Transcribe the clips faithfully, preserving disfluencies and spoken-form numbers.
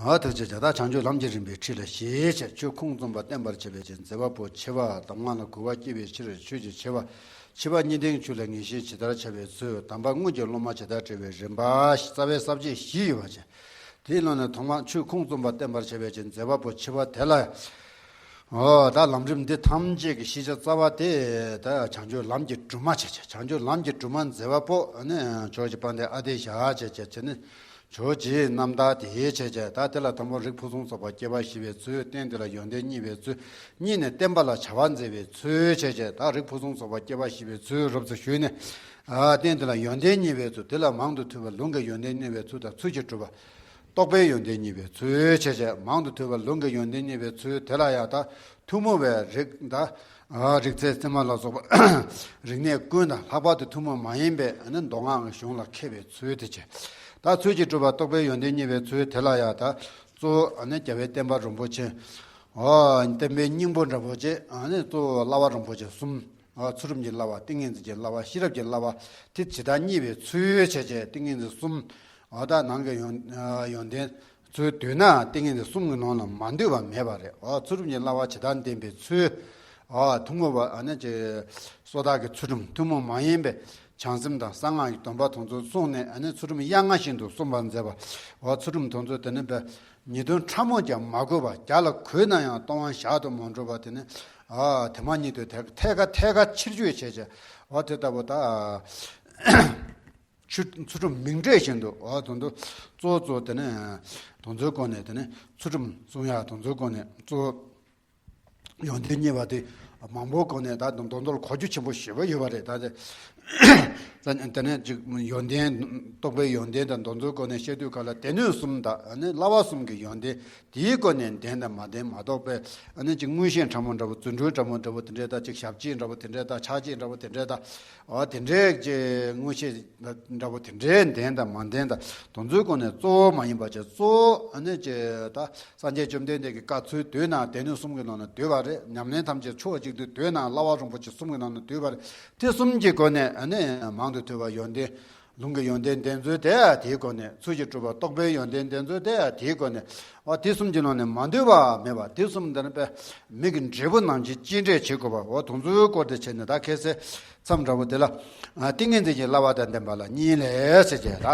ཨ་ཐུགས་རྗེ་ཆེ། ད་བྱང་ཆུབ་ལམ་གྱི་རིམ་པའི་ཁྲིད་ལ་ཞེས་བྱ། ཆོས་ཁུངས་བཙུན་པ་བསྟན་པར་བྱ་བའི་ཕྱིར། མཛད་པ་པོ་ཆེ་བ་གདམས་ངག་ལ་གུས་པ་བསྐྱེད་པའི་ཕྱིར་ཆོས་ཀྱི་ཆེ་བ། ཆེ་བ་གཉིས་ལྡན་ཆོས་ལ་ངེས་ཤེས་ཇི་ལྟར་བྱ་བའི་ཚུལ། གདམས་པ་དངོས་ཀྱི་སློབ་མ་ཇི་ལྟར་བྱ་བའི་རིམ་པ། རྩ་བའི་ས་བཅད་བཞི་ཡོད་པ་བྱས། དེའི་ནང་ནས་ཐོག་མར་ཆོས་ཁུངས་བཙུན་པ་བསྟན་པར་བྱ་བའི་ཕྱིར། མཛད་པ་པོ་ཆེ་བ་དེ་ལ། ཨོ་ད་ལམ་རིམ་འདི་ཐམས་ཅད་ཀྱི་ཤེས་བྱ་རྩ་བ་དེ་ད་བྱང་ཆུབ་ལམ་གྱི་སྒྲོན་མ་བྱས་བྱས། བྱང་ཆུབ་ལམ་གྱི་སྒྲོན་མ་མཛད་པ་པོ་ནི་ཇོ་བོ་རྗེ་དཔལ་ལྡན་ཨ་ཏི་ཤ་བྱས་བྱས་བྱས་ནི། ཇོ་བོ་རྗེའི་རྣམ་ཐར་དེའི་བྱས་བྱས། ད་དེ་ལ་དང་པོ་རིགས་ཕུན་སུམ་ཚོགས་པ་སྐྱེ་བར་བྱེད་པའི་ཚུལ། རྟེན་དེ་ལ་ཡོན་ཏན་བརྙེས་པའི་ཚུལ། གཉིས་ནས་བསྟན་པ་ལ་བྱ་བ་མཛད་པའི་ཚུལ་བྱས་བྱས། ད་རིགས་ཕུན་སུམ་ཚོགས་པ་སྐྱེ་བར་བྱེད་པའི་ཚུལ་རོབ་ཙམ་ཞུས་ནས། ཨ་རྟེན་དེ་ལ་ཡོན་ཏན་བརྙེས་པའི་ཚུལ། དེ་ལ་མང་དུ་ཐོས་པ་ལུང་གི་ཡོན་ཏན་བརྙེས་པའི་ཚུལ་དང་ཚུལ་གྱིས་གྲུབ་པ། རྟོགས་པའི་ཡོན་ཏན་བརྙེས་པའི་ཚུལ་བྱས་བྱས། མང་དུ་ཐོས་པ་ལུང་གི་ཡོན་ཏན་བརྙེས་པའི་ཚུལ་དེ་ལ་ཡང་ད་ཐུན་མོང་བའི་རིག་ད་ཨ་རིག་རྩལ་རྩེད་མ་ལ་སོགས་པ་རིག་གནས་ཀུན་དང་ལྷག་པར་དུ་ཐུན་མོང་མ་ཡིན་པའི་ཨ་ནི་མདོ་སྔགས་ཀྱི་གཞུང་ལ་མཁས་པའི་ཚུལ་དེ་བྱས། ད་ཚུལ་གྱིས་གྲུབ་པ་རྟོགས་པའི་ཡོན་ཏན་བརྙེས་པའི་ཚུལ་དེ་ལ་ཡང་ད་གཙོ་བོ་ཨ་ནི་རྒྱལ་བའི་བསྟན་པ་རིན་པོ་ཆེ། ཨོ་བསྟན་པའི་སྙིང་པོ་འདྲ་པོ་བྱས། ཨ་ནི་གཙོ་བོ་བསླབ་པ་རིན་པོ་ཆེ་གསུམ། ཨ་ཚུལ་ཁྲིམས་ཀྱི་བསླབ་པ། ཏིང་ངེ་འཛིན་གྱི་བསླབ་པ། ཤེས་རབ་ཀྱི་བསླབ་པ་དེ་ཇི་ལྟར་བརྙེས་པའི་ཚུལ་བྱས་བྱས། ཏིང་ངེ་འཛིན་གསུམ། ཨ་ད་ནང་གི་ཡོན་ཡོན་ཏན་ཚུལ་བསྡུས་ན་ཏིང་ངེ་འཛིན་གསུམ་གྱི་ནང་ལ་མ་འདུས་པ་མེད་པ་རེད། ཨ་ཚུལ་ཁྲིམས་ཀྱི་བསླབ་པ་ཇི་ལྟར་བསྟན་པའི་ཚུལ། ཨ་ཐུན་མོང་བ་ཨ་ནི་ཅི་སོ་ཐར་གྱི་ཚུལ་ཁྲིམས། ཐུན་མོང་མ་ཡིན་པའི་བྱང་སེམས་དང་གསང་སྔགས་ཀྱི་སྡོམ་པ་དེ་ཚོ་གསུངས་ནས། ཨ་ནི་ཚུལ་ཁྲིམས་དབྱངས་ལྔ་བཞིན་དུ་གསུངས་པར་མཛད་པ། ཨ་ཚུལ་ཁྲིམས་དེ་ཚོ་དེ་ནི་པའི་ཉེས་ལྟུང་ཕྲ་མོ་ཀྱང་མ་གོས་པ། རྒྱ་ལ་གོས་ན་ཡང་ལྟོ་བ་ཞག་ཏུ་མ་འགྲོ་བ། དེ་ནི་ཨ་དེ་མ་ཉིད་དུ་ཐད་ཐད་ཀ་ཐད་ཀ་ཕྱིར་བཅོས་བྱས་བྱས། ཨ་དེ་ལྟ་བུ་ད་ཆུ་ཚུལ་ཁྲིམས་མིང་འབྲས་བཞིན་དུ། ཨ་དེ་ཚོ་གཙོ་བོ་གཙོ་བོ་དེ་ནི་དེ་ཚོའི་སྒོ་ནས། དེ་ནི་ཚུལ་ཁྲིམས་སྲུང་ཡག་དེ་ཚོའི་སྒོ་ནས་གཙོ་བོ་ཡོན་ཏན་བརྙེས་པ་དེ་མང་པོའི་སྒོ་ནས། ད་མདོར་མདོར་གོ་རྒྱུ་ཆེན་པོ་ཞེ་པོ་ཡོད་པ་རེད། ད་དེ་ད་དེ་ནས་ཅིག་ཡོན་ཏན། རྟོགས་པའི་ཡོན་ཏན་དང་དེ་ཚོའི་སྒོ་ནས་བཤད་དུས་ག་ལ། སྡེ་སྣོད་གསུམ་དང་ཨ་ནི་བསླབ་པ་གསུམ་གྱི་ཡོན་ཏན་དེའི་སྒོ་ནས་ལྡན་དང་མ་ལྡན། མ་རྟོགས་པའི་ཨ་ནི་ཅིག་མངོན་ཤེས་ཕྲ་མོ་འདྲ་པོ། རྫུ་འཕྲུལ་ཕྲ་མོ་འདྲ་པོ་དེ་འདྲས་དང་། ཅིག་ཞབས་ཕྱི་འདྲ་པོ་དེ་འདྲས་དང་། ཕྱག་རྗེས་འདྲ་པོ་དེ་འདྲས་དང་། ཨ་དེ་འདྲས་ཀྱི་མངོན་ཤེས་འདྲ་པོ་དེ་འདྲས་ལྡན་དང་མ་ལྡན་དང་། དེ་ཚོའི་སྒོ་ནས་གཙོ་བོ་མ་ཡིན་པ་བྱས། གཙོ་བོ་ཨ་ནི་ཅི་ད་སངས་རྒྱས་བཅོམ་ལྡན་འདས་ཀྱིས་བཀའ་ཚུལ་བསྡུས་ན་སྡེ་སྣོད་གསུམ་གྱི་ནང་ན་འདུས་པ་རེད། ཉམས་ལེན་ཐམས་ཅད་ཕྱོགས་གཅིག་ཏུ་བསྡུས་ན་བསླབ་པ་རིན་པོ་ཆེ་གསུམ་གྱི་ནང་ན་འདུས་པ་རེད། དེ་གསུམ་གྱི་སྒོ་ནས་ཨ་ནི་མང་དུ་ཐོས་པ་ཡོན་ཏན། ལུང་གི་ཡོན་ཏན་ལྡན་ཚུལ་དེ་ཡང་དེའི་སྒོ་ནས། ཚུལ་གྱིས་གྲུབ་པ་རྟོགས་པའི་ཡོན་ཏན་ལྡན་ཚུལ་དེ་ཡང་དེའི་སྒོ་ནས། འོ་དེ་གསུམ་གྱི་ནང་ནས་མ་འདུས་པ་མེད་པ། དེ་གསུམ་འདི་ནི་པའི་མིག་གི་འབྲས་བུ་ནང་བཞིན་གཅེས་སྤྲས་བྱེད་དགོས་པ། འོ་དེ་ཚོའི་སྐོར་དེ་བྱས་ནས། ད་ཁ་སང་མཚམས་འདྲ་པོ་དེ་ལ། ཨ་ཏིང་ངེ་འཛིན་གྱི་བསླབ་པ་དང་ལྡན་པ་ལ་གཉིས་ལས་ཟེར་བྱས་ལ།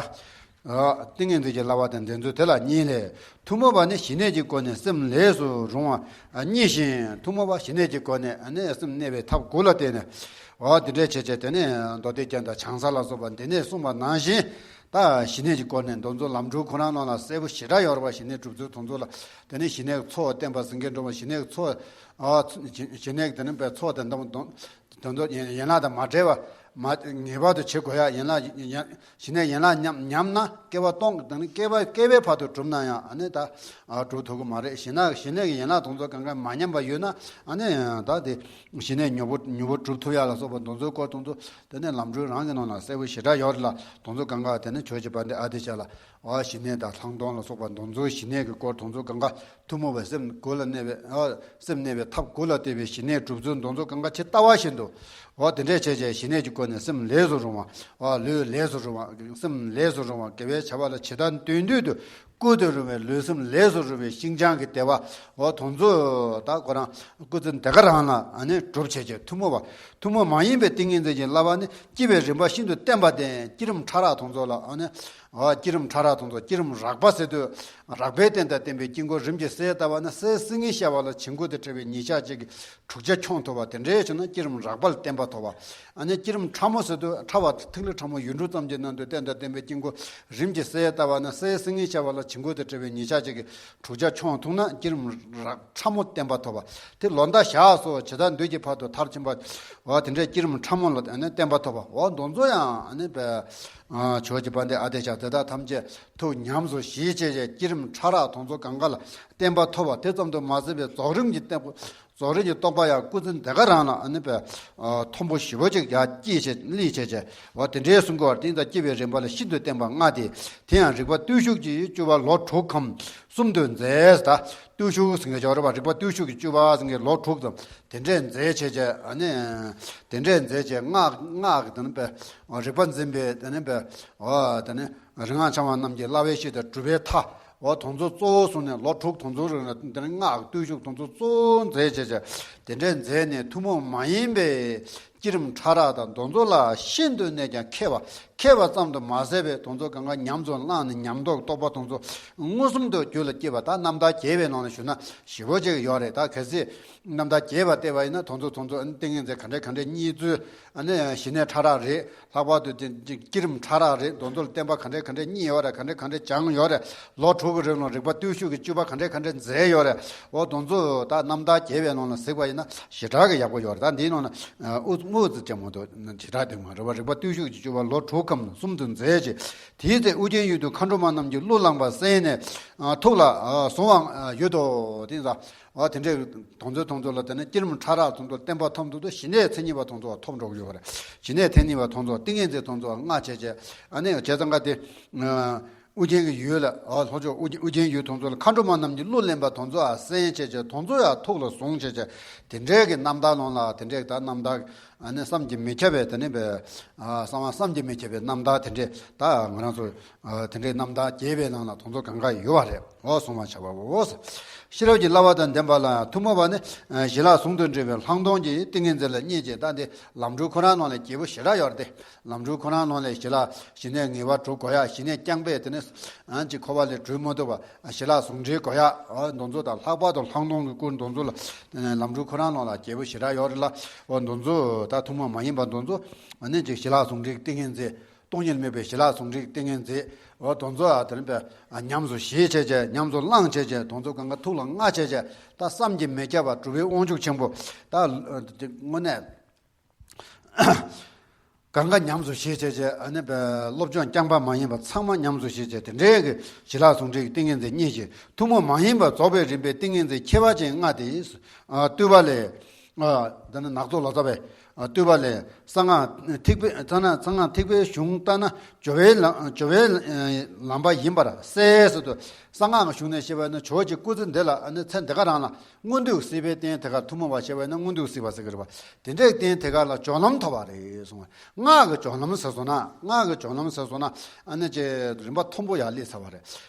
ཨ་ཏིང་ངེ་འཛིན་གྱི་བསླབ་པ་དང་ལྡན་ཚུལ་དེ་ལ་གཉིས་ལས། ཐུན་མོང་བ་ནི་ཞི་གནས་ཀྱི་སྒོ་ནས་སེམས་ལས་སུ་རུང་བ་ཨ་གཉིས་ཤིང་། ཐུན་མོང་བ་ཞི་གནས་ཀྱི་སྒོ་ནས་ཨ་ནི་སེམས་གནས་པའི་ཐབས་དགུ་ལ་བརྟེན་ནས། འོ་དེ་འདྲས་བྱས་བྱས། དེ་ནས་མདོ་སྡེ་རྒྱན་དང་བྱང་ས་ལ་སོགས་པ་འདི་ནས་གསུངས་པ་ནང་བཞིན། ད་ཞི་གནས་ཀྱི་སྒོ་ནས་དེ་ཚོ་ལམ་སྒྲོན་ཁོ་རང་ནང་ལ་གསལ་པོ་ཞེ་དྲག་ཡོད་རེད་པ། ཞི་གནས་སྒྲུབ་ཚུལ་དེ་ཚོ་ལ། དེ་ནས་ཞི་གནས་ཀྱི་ཚོགས་བསྟན་པ་སེང་གེ་སྒྲོལ་མ། ཞི་གནས་ཀྱི་ཚོགས། ཨ་ཞི་གནས་ཀྱི་དེ་ནས་པའི་ཚོགས་དེ་འདམ་དོན། དོན་དུ་ཡན་ཡན་ལག་དང་མ་བྲལ་བ། མ་ངེས་པར་དུ་བྱེད་དགོས་ཡ། ཡན་ལག་ཡན་ཞི་གནས་ཡན་ལག་ཉམས་ཉམས་ན་སྐྱེ་བ་སྟོང་གི་དང་ནི་སྐྱེ་བ་སྐྱེ་བའི་བར་དུ་གྲུབ་ན་ཡང་ཨ་ནི་ད་ཨ་གྲུབ་ཐུབ་ཀྱི་མ་རེད། ཞི་གནས་ཞི་གནས་ཀྱི་ཡན་ལག་དེ་ཚོ་གང་ག་མ་ཉམས་པ་ཡོད་ན། ཨ་ནི་ད་དེ་ཞི་གནས་མྱུར་པོ་མྱུར་པོ་གྲུབ་ཐུབ་ཡ་ལ་སོགས་པ་དེ་ཚོའི་སྐོར་དེ་ཚོ་དེ་ནས་ལམ་སྒྲོན་རང་གི་ནང་ལ་གསལ་པོ་ཞེ་དྲག་ཡོད་རེད་ལ། དེ་ཚོ་གང་ག་དེ་ནས་ཇོ་བོ་རྗེ་དཔལ་ལྡན་ཨ་ཏི་ཤ་ལ། འོ་ཞི་གནས་དང་ལྷག་མཐོང་ལ་སོགས་པ་དེ་ཚོའི་ཞི་གནས་ཀྱི་སྐོར་དེ་ཚོ་གང་ག་ཐུན་མོང་བའི་སེམས་དགུ་ལ་གནས་པའི། ཨ་སེམས་གནས་པའི་ཐབས་དགུ་ལ་བརྟེན་པའི་ཞི་གནས་སྒྲུབ་ཚུལ་དེ་ཚོ་གང་ག་ཇི་ལྟ་བ་བཞིན་དུ། འོ་དེ་འདྲས་བྱས་བྱས་ཞི་གནས་ཀྱི་སྒོ་ནས་སེམས་ལས་སུ་རུང་བ། འོ་ལུས་ལས་སུ་རུང་བ། སེམས་ལས་སུ་རུང་བ། དགེ་བའི་བྱ་བ་ལ་ཇི་ལྟར་འདུན་འདོད་དུ་ཀུན་ཏུ་རུང་བའི་ལུས་སེམས་ལས་སུ་རུང་བའི་ཤིན་སྦྱངས་ཀྱི་བདེ་བ། འོ་དེ་ཚོ་ད་ཁོ་རང་སྐུ་ཚེ་འདི་ག་རང་ལ་ཨ་ནི་སྒྲུབ་བྱས་བྱས། ཐུན་མོང་བ། ཐུན་མོང་མ་ཡིན་པའི་ཏིང་ངེ་འཛིན་གྱི་བསླབ་པ་ནི་སྐྱེས་པའི་རིམ་པ་ཤིན་ཏུ་བརྟན་པ་སྟེ། བསྐྱེད་རིམ་ཕྲ་རགས་དེ་ཚོ་ལ་ཨ་ནི། ཨ་བསྐྱེད་རིམ་ཕྲ་རགས་དེ་ཚོ། བསྐྱེད་རིམ་རགས་པ་ཟེར་དུས། རགས་པས་བརྟན་དང་བརྟན་པའི་དཀྱིལ་འཁོར་རིམ་གྱིས་གསལ་བཏབ་པ་ན། གསལ་སེང་གེའི་ཤ་བ་ལ་བྱིང་རྒོད་དང་བྲལ་བའི་ཉིན་ཞག་གཅིག་གི་དྲུག་བརྒྱ་འཁྱོངས་ཐུབ་པ། དེ་འདྲའི་བྱུང་ན་བསྐྱེད་རིམ་རགས་པ་ལ་བརྟན་པ་ཐོབ་པ། ཨ་ནི་བསྐྱེད་རིམ་ཕྲ་མོ་ཟེར་དུས། ཕྲ་བ་ཐིག་ལེ་ཕྲ་མོ་ཡུངས་འབྲུ་ཙམ་གྱི་ནང་དུ་བརྟན་དང་བརྟན་པའི་དཀྱིལ་འཁོར་རིམ་གྱིས་གསལ་བཏབ་པ་ན། གསལ་སེང་གེའི་ཤ་བ་ལ་བྱིང་རྒོད་དང་བྲལ་བའི་ཉིན་ཞག་གཅིག་གི་དྲུག་བརྒྱ་འཁྱོངས་ཐུབ་ན་བསྐྱེད་རིམ་རགས་ཕྲ་མོ་བརྟན་པ་ཐོབ་པ། དེ་ལོ་ཟླ་ཞག་སོགས་ཇི་ལྟར་འདོད་ཀྱི་བར་དུ་མཐར་ཕྱིན་པ། འོ་དེ་འདྲའི་བསྐྱེད་རིམ་ཕྲ་མོ་ལ་ཨ་ནི་བརྟན་པ་ཐོབ་པ། འོ་དེ་ཚོ་ཡང་ཨ་ནི་པའི། ཨ་ཇོ་བོ་རྗེ་དཔལ་ལྡན་ཨ་ཏི་ཤ་དེ་དག་ཐམས་ཅད་ཐུགས་ཉམས་སུ་བཞེས་བྱས་བྱས། བསྐྱེད་རིམ་ཕྲ་རགས་དེ་ཚོ་གང་ག་ལ་བརྟན་པ་ཐོབ་པ། དེ་ཙམ་དུ་མ་ཟད་པའི་རྫོགས་རིམ་གྱི་བརྟན་པོ། རྫོགས་རིམ་གྱི་རྟོགས་པ་ཡང་སྐུ་ཚེ་འདི་ག་རང་ལ་ཨ་ནི་པའི། ཨ་མཐོན་པོ་ཞེ་པོ་ཅིག་ཡར་སྐྱེས་བྱས་སླེབས་བྱས་བྱས། འོ་དེ་འདྲའི་གསུང་གི་བར་དེ་ཡིན་ད། སྐྱེས་པའི་རིམ་པ་ལ་ཤིན་ཏུ་བརྟན་པ་ལྔ་སྟེ། དེ་ཡང་རིག་པ་བརྟུལ་ཞུགས་ཀྱི་བཅུ་པ་ལོ་དྲུག་གམ་གསུམ་དུ་མཛད། ད་བརྟུལ་ཞུགས་ཟེར་མཁན་ཅིག་ཡོད་རེད་པ། རིག་པ་བརྟུལ་ཞུགས་ཀྱི་བཅུ་པ་ཟེར་མཁན་ལོ་དྲུག་ཙམ་དེ་འདྲས་མཛད་བྱས་བྱས། ཨ་ནི་དེ་འདྲས་མཛད་བྱས། སྔགས་སྔགས་ཀྱི་དེ་ནི་པའི་རིག་པ་འཛིན་པའི་དེ་ནི་པའི། འོ་དེ་ནི་རིག་སྔགས་འཆང་བ་རྣམས་ཀྱི་བསླབ་པའི་གཞི་དང་སྒྲུབ་པའི་མཐའ། འོ་དེ་ཚོ་གཙོ་བོ་བཟུང་ནས་ལོ་དྲུག་དེ་ཚོ་རིང་ལ་དེ་ནས་སྔགས་བརྟུལ་ཞུགས་དེ་ཚོ་གཙོ་བོ་མཛད་བྱས་བྱས་དེ་འདྲས་མཛད་ནས་ཐུན་མོང་མ་ཡིན་པའི་བསྐྱེད་རིམ་ཕྲ་རགས་དང་དེ་ཚོ་ལ་ཤིན་ཏུ་ནས་ཀྱང་མཁས་པ། མཁས་པ་ཙམ་དུ་མ་ཟད་པའི་དེ་ཚོ་གང་ག་ཉམས་སུ་བླངས་ནས་ཉམས་རྟོགས་རྟོགས་པ་དེ་ཚོ་མངོན་སུམ་དུ་རྒྱུད་ལ་སྐྱེས་པ། ད་རྣམ་ཐར་རྒྱས་པའི་ནང་ལ་ཞུ་ན་ཞེ་པོ་ཅིག་ཡོད་རེད། ད་གལ་སྲིད་རྣམ་ཐར་རྒྱས་པ་བལྟས་པ་ཡིན་ན་དེ་ཚོ་དེ་ཚོ་ཏིང་ངེ་འཛིན་ག་འདྲས་ག་འདྲས་བརྙེས་ཚུལ། ཨ་ནི་ཞི་གནས་ཕྲ་རགས་རེད། ལྷག་པར་དུ་དེ་བསྐྱེད་རིམ་ཕྲ་རགས་རེད། དེ་ཚོ་ལ་བསྟན་པ་ག་འདྲས་ག་འདྲས་བརྙེས་ཡོད་རེད། ག་འདྲས་ག་འདྲས་སྦྱངས་ཡོད་རེད། ལོ་དྲུག་གི་རིང་ལ་རིག་པ་བརྟུལ་ཞུགས་ཀྱི་སྤྱོད་པ་ག་འདྲས་ག་འདྲས་མཛད་ཡོད་རེད། འོ་དེ་ཚོ་ད་རྣམ་ཐར་རྒྱས་པའི་ནང་ལ་གཟིགས་པ་ཡིན་ན་ཞེ་དྲག་གི་ཡག་པོ་ཡོད་རེད། ད་འདིའི་ནང་ལ་ཨུ་ཨུ་ཙི་ཅན་མོ་དོ་ཞེ་དྲག་དེ་མ་རེད་པ། རིག་པ་བརྟུལ་ཞུགས་ཀྱི་སྤྱོད་པ་ལོ་དྲུག་གམ་གསུམ་དུ་མཛད་ཅིང་། དེའི་ཚེ་ཨུ་རྒྱན་ཡུལ་དུ་མཁའ་འགྲོ་མ་རྣམས་ཀྱིས་གླུ་བླངས་པ་གསན་ནས་ཐུགས་ལ་བཟུང་བའང་ཡོད་དོ། དེ་ཡིན་ཙང་། ཨ་དེ་འདྲའི་དོང་ཚོའི་དོང་ཚོ་ལ་དེ་ནས་བསྐྱེད་རིམ་ཕྲ་རགས་དོང་ཚོ་བསྟན་པ་ཐོབ་འདུག་ཏུ་ཞི་གནས་མཚན་ཉིད་པ་དོང་ཚོ་ཐོབ་འགྲོ་གི་ཡོད་པ་རེད། ཞི་གནས་མཚན་ཉིད་པ་དོང་ཚོ་ཏིང་ངེ་འཛིན་དོང་ཚོ་ལྔ་བྱས་བྱས་ཨ་ནི་བྱས་ཙང་ག་དེ་ཨུ་རྒྱན་གྱི་ཡུལ་ལ་ཨ་ལྷོ་ཕྱོགས་ཨུ་རྒྱན་ཡུལ་དོང་ཚོ་ལ་མཁའ་འགྲོ་མ་རྣམས་ཀྱིས་གླུ་ལེན་པ་དོང་ཚོ་ཨ་གསན་བྱས་བྱས་དོང་ཚོ་ཡང་ཐུགས་ལ་བཟུང་བྱས་བྱས་དེ་འདྲའི་གི་རྣམ་ཐར་ནང་ལ་དེ་འདྲའི་ད་རྣམ་ཐར་ཨ་ནི་བསམ་གྱིས་མི་ཁྱབ་པའི་དེ་ནས་པའི་ཨ་བསམ་བསམ་གྱིས་མི་ཁྱབ་པའི་རྣམ་ཐར་དེ་འདྲའི་ད་ང་རང་ཚོ། ཨ་དེ་འདྲའི་རྣམ་ཐར་རྒྱས་པའི་ནང་ལ་དེ་ཚོ་གང་ག་ཡོད་པ་རེད། འོ་གསུངས་པ་བྱ་བའོ། ཤེས་རབ་ཀྱི་བསླབ་པ་དང་ལྡན་པ་ལ་ཐུན་མོང་བ་ནི་ཞི་ལྷག་ཟུང་དུ་འབྲེལ་བའི་ལྷག་མཐོང་གི་ཏིང་ངེ་འཛིན་ལ་བརྙས་བྱས། ད་འདི་ལམ་འགྲོའི་ཁོ་རང་ནང་ལ་རྒྱས་པོ་ཞེ་དྲག་ཡོད་རེད་དེ། ལམ་འགྲོའི་ཁོ་རང་ནང་ལ་ཞི་ལྷག་ཞི་གནས་ངེས་པར་སྒྲུབ་དགོས་ཡ། ཞི་གནས་རྐྱང་པས་དེ་ནི་ཅིག་འཁོར་བ་ལས་གྲོལ་མ་ཐུབ་པ། ཞི་ལྷག་ཟུང་འབྲེལ་དགོས་ཡ། འོ་དེ་ཚོ་དང་ལྷག་པར་དུ་ལྷག་མཐོང་གི་སྐོར་དེ་ཚོ་ལ་ལམ་འགྲོའི་ཁོ་རང་ནང་ལ་རྒྱས་པོ་ཞེ་དྲག་ཡོད་རེད་ལ། འོ་དེ་ཚོ་ད་ཐུན་མོང་མ་ཡིན་པ་དེ་ཚོ་ནི་ཅིག་ཞི་ལྷག་ཟུང་འབྲེལ་གྱི་ཏིང་ངེ་འཛིན། སྟོང་ཉིད་མེད་པའི་ཞི་ལྷག་ཟུང་འབྲེལ་གྱི་ཏིང་ངེ་འཛིན། འོ་དེ་ཚོ་ཨ་དེ་རིང་པས་ཉམས་སུ་བཞེས་བྱས་བྱས་ཉམས་སུ་བླངས་བྱས་བྱས་དེ་ཚོ་གང་ག་ཐུགས་ལ་མངའ་བྱས་བྱས་ད་བསམ་གྱིས་མི་ཁྱབ་པ་གྲུབ་པའི་དབང་ཕྱུག་ཆེན་པོ་ད་དངོས་གནས་གང་ག་ཉམས་སུ་བཞེས་བྱས་བྱས་ཨ་ནི་པས་སློབ་སྦྱོང་རྐྱང་པ་མ་ཡིན་པ་ཚང་མ་ཉམས་སུ་བཞེས་བྱས་དེ་འདྲའི་གི་ཞི་ལྷག་ཟུང་འབྲེལ་གྱི་ཏིང་ངེ་འཛིན་བརྙས་ཤིང་ཐུན་མོང་མ་ཡིན་པ་རྫོགས་པའི་རིམ་པའི་ཏིང་ངེ་འཛིན་ཁྱད་པར་ཅན་ལྔ་སྟེ། བཏུས་པ་ལས། ཨ་དེ་ནི་ནག་ཚོགས་ལོ་ཙཱ་བས་ཨ་བཏུས་པ་ལས་གསང་སྔགས་ཐེག་པའི་གསང་སྔགས་གསང་སྔགས་ཐེག་པའི་གཞུང་ལྟར་ན་སྦྱོར་བའི་ལམ་སྦྱོར་བའི་ལམ་པ་ཡིན་པར་གསལ་ཟེར་དུ། གསང་སྔགས་ཀྱི་གཞུང་ནས་བཤད་པ་ནི་ཇོ་བོ་རྗེ་སྐུ་ཚེ་འདི་ལ་ཨ་ནི་ཚེ་འདི་ག་རང་ལ་མངོན་འདོད་སྲིད་པའི་རྟེན་དེ་གར་ཐུན་མོང་བ་བཤད་པ་ན་མངོན་འདོད་སྲིད་པ་ཟེར་གི་རེད་པ། དེ་འདྲའི་རྟེན་དེ་གར་ལ་སྦྱོར་ལམ་ཐོབ་པ་རེད་གསུངས་པ། སྔགས་ཀྱི་སྦྱོར་ལམ་ཟེར་སོང་ན་སྔགས་ཀྱི་སྦྱོར་ལམ་ཟེར་སོང་ན་ཨ་ནི་ཅེ་རིམ་པ་མཐོན་པོ་ཡར་སླེབས་ཚར་བ་རེད།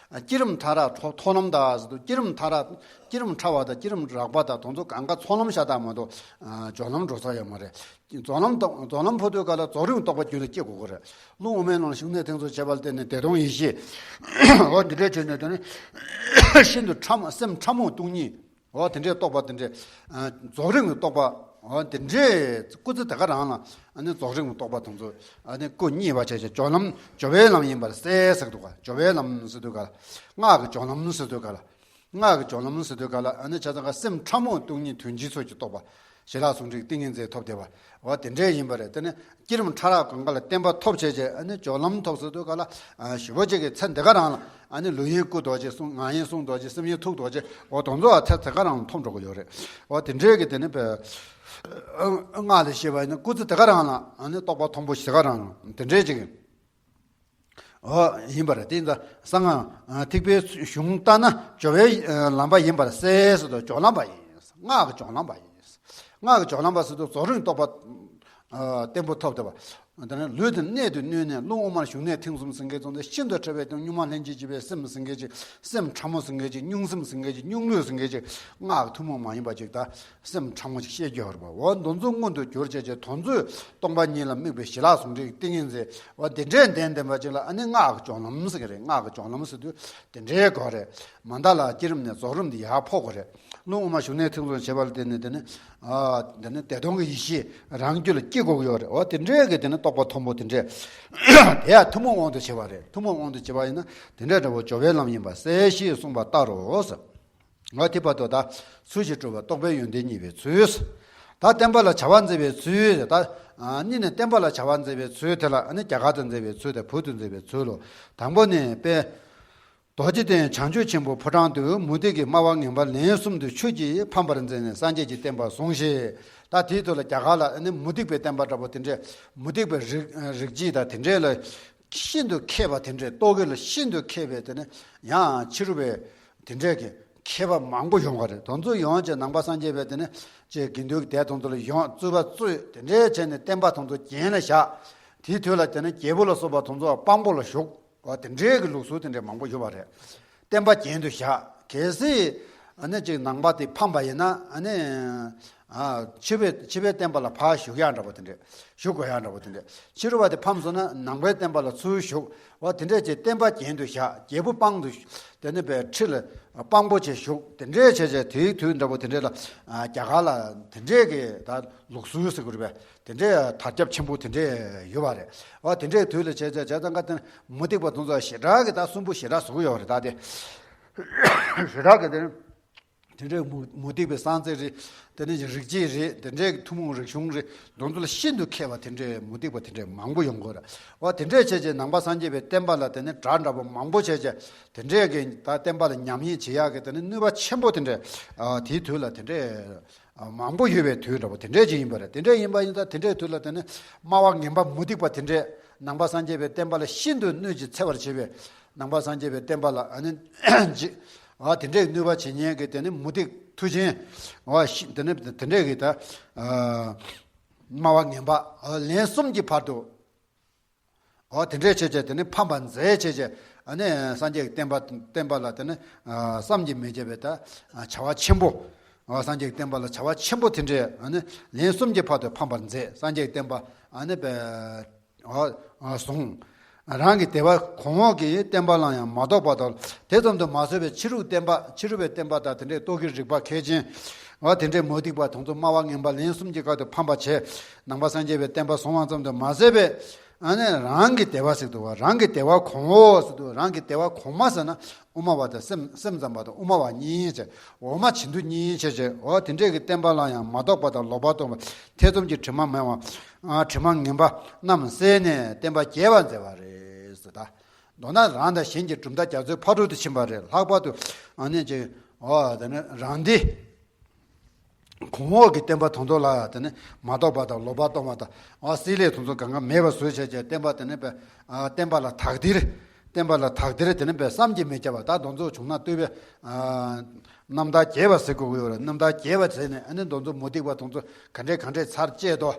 བསྐྱེད་རིམ་ཕྲ་རགས་མཐོ་མཐོ་ལམ་དང་ཟེར་དུས་བསྐྱེད་རིམ་ཕྲ་རགས། བསྐྱེད་རིམ་ཕྲ་བ་དང་བསྐྱེད་རིམ་རགས་པ་དང་དེ་ཚོ་གང་ག་མཐོ་ལམ་ཤ་སྟག་མ་གཏོགས་སྦྱོར་ལམ་འགྲོ་ས་ཡོད་མ་རེད། རྫོགས་ལམ་རྫོགས་ལམ་འཕོ་དུས་ག་ལ་རྫོགས་རིམ་རྟོགས་པ་རྒྱུད་ལ་སྐྱེ་དགོས་ཀྱི་རེད། རླུང་དབུ་མའི་ནང་ལ་ཞུགས་གནས་ཐིམ་ཚུལ་བྱས་པ་ལ་བརྟེན་ནས་བདེ་སྟོང་ཡེ་ཤེས། འོ་འདི་འདྲའི་བྱས་ནས་དེ་ནི་ཤིན་ཏུ་ཕྲ་མོ་སེམས་ཕྲ་མོ་སྟོང་ཉིད། འོ་དེ་འདྲའི་རྟོགས་པ་དེ་འདྲའི་རྫོགས་རིམ་གྱི་རྟོགས་པ། འོ་དེ་འདྲའི་སྐུ་ཚེ་དེ་ག་རང་ལ་ཨ་ནི་རྫོགས་རིམ་གྱི་རྟོགས་པ་དེ་ཚོ་ཨ་ནི་སྐུ་བརྙེས་པ་བྱས་བྱས་སྦྱོར་ལམ་སྦྱོར་བའི་ལམ་ཡིན་པར་གསལ་ཟེར་འདུག་ག་སྦྱོར་བའི་ལམ་ཟེར་དུས་ག་ལ་སྔགས་ཀྱི་སྦྱོར་ལམ་ཟེར་དུས་ག་ལ། སྔགས་ཀྱི་སྦྱོར་ལམ་ཟེར་དུས་ག་ལ་ཨ་ནི་བྱས་ཙང་ག་སེམས་ཕྲ་མོ་སྟོང་ཉིད་དོན་སྤྱིའི་ཚུལ་གྱིས་རྟོགས་པ། ཞི་ལྷག་ཟུང་འབྲེལ་གྱི་ཏིང་ངེ་འཛིན་ཐོབ་བསྡད་པ། འོ་དེ་འདྲའི་ཡིན་པ་རེད། དེ་ནི་བསྐྱེད་རིམ་ཕྲ་རགས་གང་ག་ལ་བརྟན་པ་ཐོབ་བྱས་བྱས་ཨ་ནི་སྦྱོར་ལམ་ཐོབ་ཟེར་དུས་ག་ལ་ཞི་བོ་གཅིག་གི་ཚེ་འདི་ག་རང་ལ་ཨ་ནི་ལོག་གཡེང་སྐུ་རྡོ་རྗེ་གསུང་ངག་གཡེང་གསུང་རྡོ་རྗེ་སེམས་གཡེང་ཐུགས་རྡོ་རྗེ་འོ་དེ་ཚོ་ཨ་ཚེ་དེ་ག་རང་ལ་ཐོབ་འགྲོ་གི་ཡོད་རེད། འོ་དེ་འདྲའི་གི་དེ་ནི་བས་སྔགས་ལས་བཤད་པ་ཡིན་ན་སྐུ་ཚེ་དེ་ག་རང་ལ་ཨ་ནི་རྟོགས་པ་མཐོན་པོ་དེ་ག་རང་ལ་དེ་འདྲའི་གཅིག་གི་འོ་ཡིན་པ་རེད། དེ་ཡིན་ཙང་གསང་སྔགས་ཐེག་པའི་གཞུང་ལྟར་ན་སྦྱོར་བའི་ལམ་པ་ཡིན་པར་གསལ་ཟེར་དུས་སྦྱོར་ལམ་པ་ཡིན། སྔགས་ཀྱི་སྦྱོར་ལམ་པ་ཡིན། སྔགས་ཀྱི་སྦྱོར་ལམ་པ་ཟེར་དུས་རྫོགས་རིམ་རྟོགས་པ་བརྟན་པོ་ཐོབ་བསྡད་པ། དེ་ནས་ལུས་དེ་གནད་དུ་བསྣུན་ནས་རླུང་དབུ་མར་ཞུགས་གནས་ཐིམ་གསུམ་ཟེར་མཁན་ཚོ་འདི་ཤིན་ཏུ་ཕྲ་བའི་སྟེང་གཉུག་མ་ལྷན་ཅིག་སྐྱེས་པའི་སེམས་ཟེར་མཁན་ཅིག་སེམས་ཕྲ་མོ་ཟེར་མཁན་ཅིག་སྙུང་སེམས་ཟེར་མཁན་ཅིག་སྙུང་གླུད་ཟེར་མཁན་ཅིག་སྔགས་ཀྱི་ཐུན་མོང་མ་ཡིན་པ་ཅིག་དང་། སེམས་ཕྲ་མོ་ཞིག་ཤེས་རྒྱུ་ཡོད་རེད་པ། འོ་འདི་ཚོ་མངོན་དུ་གྱུར་བྱས་བྱས་དོན་ཚུལ་སྟོང་པ་ཉིད་ལ་དམིགས་པའི་ཞི་ལྷག་ཟུང་འབྲེལ་གྱི་ཏིང་ངེ་འཛིན། འོ་དེ་འདྲའི་ལྡན་ལྡན་པ་ཅིག་ལ་ཨ་ནི་སྔགས་ཀྱི་སྦྱོར་ལམ་ཟེར་གྱི་རེད། སྔགས་ཀྱི་སྦྱོར་ལམ་ཟེར་དུས་དེ་འདྲའི་དགོས་རེད། མ་མཐའ་ལ་བསྐྱེད་རིམ་ནས་རྫོགས་རིམ་དེ་ཡར་འཕོ་དགོས་རེད། རླུང་དབུ་མ་ཞུགས་གནས་ཐིམ་གསུམ་བྱེད་པ་ལ་བརྟེན་ནས་དེ་ནི་ཨ་དེ་ནི་བདེ་སྟོང་གི་ཡེ་ཤེས་རང་རྒྱུད་ལ་སྐྱེ་དགོས་ཀྱི་ཡོད་རེད། འོ་དེ་འདྲའི་གི་དེ་ནི་རྟོགས་པ་མཐོན་པོ་དེ་འདྲས། དེ་ཡང་ཐུན་མོང་དབང་དུ་བྱས་པ་རེད། ཐུན་མོང་དབང་དུ་བྱས་པ་ཡིན་ན་དེ་འདྲ་འདྲ་བོ་སྦྱོར་བའི་ལམ་ཡིན་པ་གསལ་ཞེས་གསུངས་པ་ལྟར་རོ། འོ་དེ་བར་དུ་ད་ཚུལ་བཞིན་སྒྲུབ་པ་རྟོགས་པའི་ཡོན་ཏན་བརྙེས་པའི་ཚུལ། ད་བསྟན་པ་ལ་བྱ་བ་མཛད་པའི་ཚུལ། ད་ཨ་ནི་ནས་བསྟན་པ་ལ་བྱ་བ་མཛད་པའི་ཚུལ་དེ་ལ་ཨ་ནི་རྒྱ་གར་དུ་མཛད་པའི་ཚུལ་དང་བོད་དུ་མཛད་པའི་ཚུལ་ལོ། དང་པོ་ནས་དཔེ། རྡོ་རྗེ་གདན་བྱང་ཆུབ་ཆེན་པོའི་ཕོ་བྲང་དུ་མུ་སྟེགས་ཀྱི་སྨྲ་བ་ངན་པ་ལན་གསུམ་དུ་ཆོས་ཀྱིས་ཕམ་པར་མཛད་ནས་སངས་རྒྱས་ཀྱི་བསྟན་པ་བཟུང་ཞིང་། ད་དེའི་ཐོག་ལ་རྒྱ་གར་ལ་ཨ་ནི་མུ་སྟེགས་པའི་བསྟན་པ་འདྲ་པོ་དེ་འདྲས་མུ་སྟེགས་པའི་རིགས་རིགས་གཅིག་དང་དེ་འདྲས་ལ། ཤིན་ཏུ་མཁས་པ་དེ་འདྲས་རྟོག་གེ་ལ་ཤིན་ཏུ་མཁས་པའི་དེ་ནི་ཡང་ཕྱི་རུ་བའི་དེ་འདྲས་ཀྱི་མཁས་པ་མང་པོ་ཡོང་བ་རེད། དེ་ཚོ་ཡོང་བྱས་ནང་པ་སངས་རྒྱས་པའི་དེ་ནི་ཅེས་དགེ་འདུན་གྱི་སྡེ་དེ་ཚོ་ལ་ཡོང་རྩོད་པ་རྩོད་དེ་འདྲས་བྱས་ནས་བསྟན་པ་དེ་ཚོ་རྒྱན་ལ་བཞག་དེའི་དུས་ལ་དེ་ནི་རྒྱལ་པོ་ལ་སོགས་པ་དེ་ཚོ་དཔང་པོ་ལ་ཞུགས། འོ་དེ་འདྲས་ཀྱི་ལུགས་སྲོལ་དེ་འདྲས་མང་པོ་ཡོད་པ་རེད། བསྟན་པ་རྒྱན་དུ་བཞག་གལ་སྲིད་ཨ་ནི་ཅིག་ནང་པ་དེ་ཕམ་པ་ཡིན་ན་ཨ་ནི། ཨ། ཕྱི་པའི་ཕྱི་པའི་བསྟན་པ་ལ་ཕར་ཞུགས་ཡག་འདྲ་པོ་དེ་འདྲས། ཞུགས་དགོས་ཡག་འདྲ་པོ་དེ་འདྲས། ཕྱི་རུ་བ་དེ་ཕམ་སོང་ན་ནང་པའི་བསྟན་པ་ལ་ཚུར་ཞུགས། འོ་དེ་འདྲས་ཀྱི་བསྟན་པ་རྒྱན་དུ་བཞག་རྒྱལ་པོ་དཔང་དུ། དེ་ནི་པའི་ཁྲི་ལ་དཔང་པོ་བྱས་བཞུགས་དེ་འདྲས་བྱས་བྱས་དེའི་དུས་འདྲ་པོ་དེ་འདྲས་ལ། ཨ། རྒྱ་གར་ལ་དེ་འདྲས་ཀྱི་ད་ལུགས་སྲོལ་ཟེར་དགོས་རེད་པས། དེ་འདྲས་དར་ཁྱབ་ཆེན་པོ་དེ་འདྲས་ཡོད་པ་རེད། འོ་དེ་འདྲས་དུས་ལ་བྱས་བྱས་བྱས་ཙང་ཀ་དེ་མུ་སྟེགས་པ་དེ་ཚོ་ཞེ་དྲག་གི་ད་སུན་པོ་ཞེ་དྲག་བཟོ་གི་ཡོད་རེད། ད་དེ་ཞེ་དྲག་གི་དེ། དེ་འདྲའི་མུ་མུ་སྟེགས་པའི་གསང་ཚིག་རེད། དེ་ནས་རིག་བྱེད་རེད། དེ་འདྲའི་ཐུན་མོང་རིག་གཞུང་རེད། དེ་ཚོ་ལ་ཤིན་ཏུ་མཁས་པ་དེ་འདྲའི་མུ་སྟེགས་པ་དེ་འདྲའི་མང་པོ་ཡོང་གི་རེད། འོ་དེ་འདྲའི་བྱས་བྱས་ནང་པ་སངས་རྒྱས་པའི་བསྟན་པ་ལ་དེ་ནས་དགྲ་འདྲ་པོ་མང་པོ་བྱས་བྱས་དེ་འདྲའི་གི་ད་བསྟན་པ་ལ་ཉམས་ཉེས་བྱེད་ཡག་གི་དེ་ནས་ནུས་པ་ཆེན་པོ་དེ་འདྲའི། ཨ། དེའི་དུས་ལ་དེ་འདྲའི་མང་པོ་ཡོད་པའི་དུས་འདྲ་པོ་དེ་འདྲའི་ཅིག་ཡིན་པ་རེད། དེ་འདྲའི་ཡིན་པ་ཡིན་ཙང་དེ་འདྲའི་དུས་ལ་དེ་ནས་སྨྲ་བ་ངན་པ་མུ་སྟེགས་པ་དེ་འདྲས་ནང་པ་སངས་རྒྱས་པའི་བསྟན་པ་ལ་ཤིན་ཏུ་གནོད་ཅིང་འཚེ་བར་བྱེད་པའི་ནང་པ་སངས་རྒྱས་པའི་བསྟན་པ་ལ་ཨ་ནི་ཅིག་ཨ། དེ་འདྲའི་གནོད་པ་བྱེད་མཁན་གྱི་དེ་ནི་མུ་སྟེགས་མཐུ་ཆེན། ཨ། ཤི་དེ་ནི་དེ་འདྲའི་གི་ད། ཨ། སྨྲ་བ་ངན་པ། ཨ། ལན་གསུམ་གྱི་བར་དུ། ཨ། དེ་འདྲའི་བྱས་བྱས་དེ་ནི་ཕམ་པར་མཛད་བྱས་བྱས། ཨ་ནི་སངས་རྒྱས་ཀྱི་བསྟན་པ་བསྟན་པ་ལ་དེ་ནི། ཨ། བསམ་གྱིས་མི་ཁྱབ་པའི་ད། ཨ། བྱ་བ་ཆེན་པོ། ཨ། སངས་རྒྱས་ཀྱི་བསྟན་པ་ལ་བྱ་བ་ཆེན་པོ་དེ་འདྲའི་ཨ་ནི་ལན་གསུམ་གྱི་བར་དུ་ཕམ་པར་མཛད། སངས་རྒྱས་ཀྱི་བསྟན་པ་ཨ་ནི་པའི། ཨ། ཨ། བཟུང་། རང་གི་དད་པ་གོང་འོག་གི་བསྟན་པ་ལ་ཡང་མ་གཏོགས་པ་དང་དེ་ཙམ་དུ་མ་ཟད་པའི་ཕྱི་རོལ་བསྟན་པ་ཕྱི་རོལ་པའི་བསྟན་པ་དང་དེ་འདྲའི་རྟོག་གེའི་རིག་པ་མཁས་ཅན། ཨ། དེ་འདྲའི་མུ་སྟེགས་པ་དེ་ཚོ་སྨྲ་བ་ངན་པ་ལན་གསུམ་གྱི་བར་དུ་ཕམ་པར་བྱས། ནང་པ་སངས་རྒྱས་པའི་བསྟན་པ་བཟུང་བ་ཙམ་དུ་མ་ཟད་པའི། ཨ་ནི་རང་གི་དད་པ་ཟེར་འདུག་བ། རང་གི་དད་པ་གོང་འོག་ཟེར་འདུག་རང་གི་དད་པ་གོང་མ་ཟེར་ན་དབུ་མ་པ་དང་སེམས་སེམས་ཙམ་པ་དང་དབུ་མ་པ་གཉིས་བྱས། འོག་མ་བྱེད་འདུན་གཉིས་བྱས་བྱས། འོ་དེ་འདྲས་ཀྱི་བསྟན་པ་ལ་ཡང་མ་རྟོགས་པ་དང་ལོག་པར་རྟོག་པ་ཐེ་ཚོམ་གྱི་དྲི་མ་མེད་པ། ཨ། དྲི་མ་ངན་པ་རྣམས་བསལ་ནས་བསྟན་པ་རྒྱས་པར་མཛད་པ་རེད་ཟེར། ད་མདོར་ན་རང་དང་གཞན་གྱི་གྲུབ་མཐའ་རྒྱ་མཚོའི་ཕ་རོལ་ཏུ་ཕྱིན་པ་རེད། ལྷག་པར་དུ་ཨ་ནི་ཅིག་འོ་དེ་ནི་རང་སྡེ། གོང་འོག་གི་བསྟན་པ་དོན་དུ་ལ་དེ་ནི་མ་རྟོགས་པ་དང་ལོག་པར་རྟོག་པ་དང་། ཨ། སྲེད་ལས་དེ་ཚོ་གང་ག་མེད་པ་བཟོས་བྱས་བྱས་བསྟན་པ་དེ་ནི་པའི། ཨ། བསྟན་པ་ལ་དག་ཐེར། བསྟན་པ་ལ་དག་ཐེར་དེ་ནི་པའི་བསམ་གྱིས་མི་ཁྱབ་པ། ད་དེ་ཚོ་བྱུང་ན་བསྟོད་པའི། ཨ། རྣམ་ཐར་རྒྱས་པ་ཟེར་དགོས་ཀྱི་ཡོད་རེད། རྣམ་ཐར་རྒྱས་པ་བྱས་ནས་ཨ་ནི་དེ་ཚོ་མུ་སྟེགས་པ་དེ་ཚོ་ག་འདྲས་ག་འདྲས་ཚར་བཅད་དོ།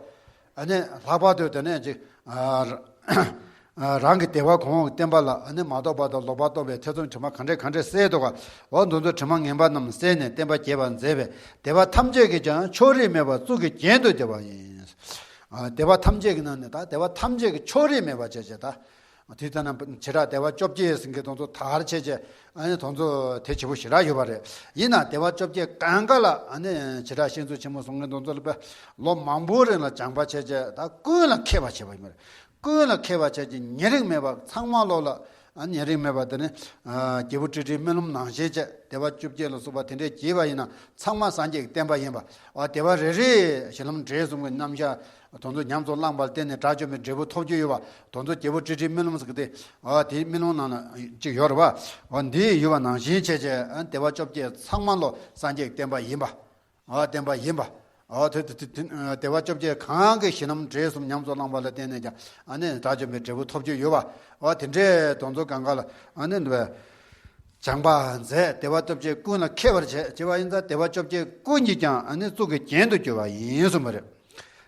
ཨ་ནི་ལྷག་པར་དུ་དེ་ནས་ཅིག་ཨ། རང་གི་དད་པ་གོང་འོག་གི་བསྟན་པ་ལ་ཨ་ནི་མ་རྟོགས་པ་དང་ལོག་པར་རྟོག་པའི་ཐེ་ཚོམ་དྲི་མ་ག་འདྲས་ག་འདྲས་བསལ་འདུག་ག་འོ་དེ་ཚོ་དྲི་མ་ངན་པ་རྣམས་བསལ་ནས་བསྟན་པ་རྒྱས་པར་མཛད་པས། དད་པ་ཐམས་ཅད་ཀྱིས་ཀྱང་ཕྱོགས་རིས་མེད་པར་གཙུག་གི་རྒྱན་དུ་བསྟན་པ་ཡིན། ཨ། དད་པ་ཐམས་ཅད་ཀྱི་ནང་ནས་ད་དད་པ་ཐམས་ཅད་ཀྱིས་ཕྱོགས་རིས་མེད་པར་བྱས་བྱས་ད། དེ་ལྟ་ན་བྱེ་བྲག་དད་པ་བཅོ་བརྒྱད་ཟེར་མཁན་དེ་ཚོ་དར་བྱས་བྱས། ཨ་ནི་དེ་ཚོ་དེ་བྱེད་པོ་ཞེ་དྲག་ཡོད་པ་རེད། ཡིན་ན་དད་པ་བཅོ་བརྒྱད་གང་ག་ལ་ཨ་ནི་བྱེ་བྲག་བཤད་མཛོད་ཆེན་མོ་གསུང་མཁན་དེ་ཚོ་ལ་པའི་ལོ་མང་པོའི་རིང་ལ་སྦྱངས་པ་བྱས་བྱས་ད་ཀུན་ལ་མཁས་པ་བྱས་པ་ཡིན་པ་རེད། ཀུན་ལ་མཁས་པ་བྱས་ཀྱི་ཉེ་རིང་མེད་པ་ཚང་མ་ལོ་ལ། ཨ། ཉེ་རིང་མེད་པ་དེ་ནི། ཨ། རྒྱལ་པོ་ཀྲི་ཀྲིའི་སྨོན་ལམ་ནང་བཞིན་བྱས་དད་པ་བཅོ་བརྒྱད་ལ་སོགས་པ་དེ་འདྲས་བགྱིས་པ་ཡིན་ན་ཚང་མ་སངས་རྒྱས་ཀྱི་བསྟན་པ་ཡིན་པ། ཨ། དེ་བ་རེ་རེ་གཞི་ལམ་འབྲས་གསུམ་གྱི་རྣམ་གཞག་དེ་ཚོ་ཉམས་སུ་བླངས་པ་ལ་བརྟེན་ནས་དགྲ་བཅོམ་པའི་འབྲས་བུ་ཐོབ་རྒྱུ་ཡོད་པ། དེ་ཚོ་རྒྱལ་པོ་ཀྲི་ཀྲིའི་སྨོན་ལམ་ཟེར་གི་དེ། ཨ། དེའི་སྨོན་ལམ་ནང་ན་ཅིག་ཡོད་རེད་པ། ཨ། འདི་ཡོད་པ་ནང་བཞིན་བྱས་བྱས། ཨ། དད་པ་བཅོ་བརྒྱད་ཚང་མ་ལོ་སངས་རྒྱས་ཀྱི་བསྟན་པ་ཡིན་པ། ཨ། བསྟན་པ་ཡིན་པ། ཨ། དེ་དེ་དེ་དེ་དད་པ་བཅོ་བརྒྱད་གང་གི་གཞི་ལམ་འབྲས་གསུམ་ཉམས་སུ་བླངས་པ་ལ་བརྟེན་ནས་ཀྱང་ཨ་ནི་དགྲ་བཅོམ་པའི་འབྲས་བུ་ཐོབ་རྒྱུ་ཡོད་པ། ཨ། དེ་འདྲའི་དེ་ཚོ་གང་ག་ལ་ཨ་ནི་འདི་བས་སྦྱངས་པ་མཛད། དད་པ་བཅོ་བརྒྱད་ཀུན་ལ་མཁས་པར་བྱས། བྱས་པ་ཡིན་ཙང་དད་པ་བཅོ་བརྒྱད་ཀུན་གྱིས་ཀྱང་ཨ་ནི་གཙུག་གི་རྒྱན་དུ་གྱུར་པ་ཡིན་གསུངས་པ་རེད།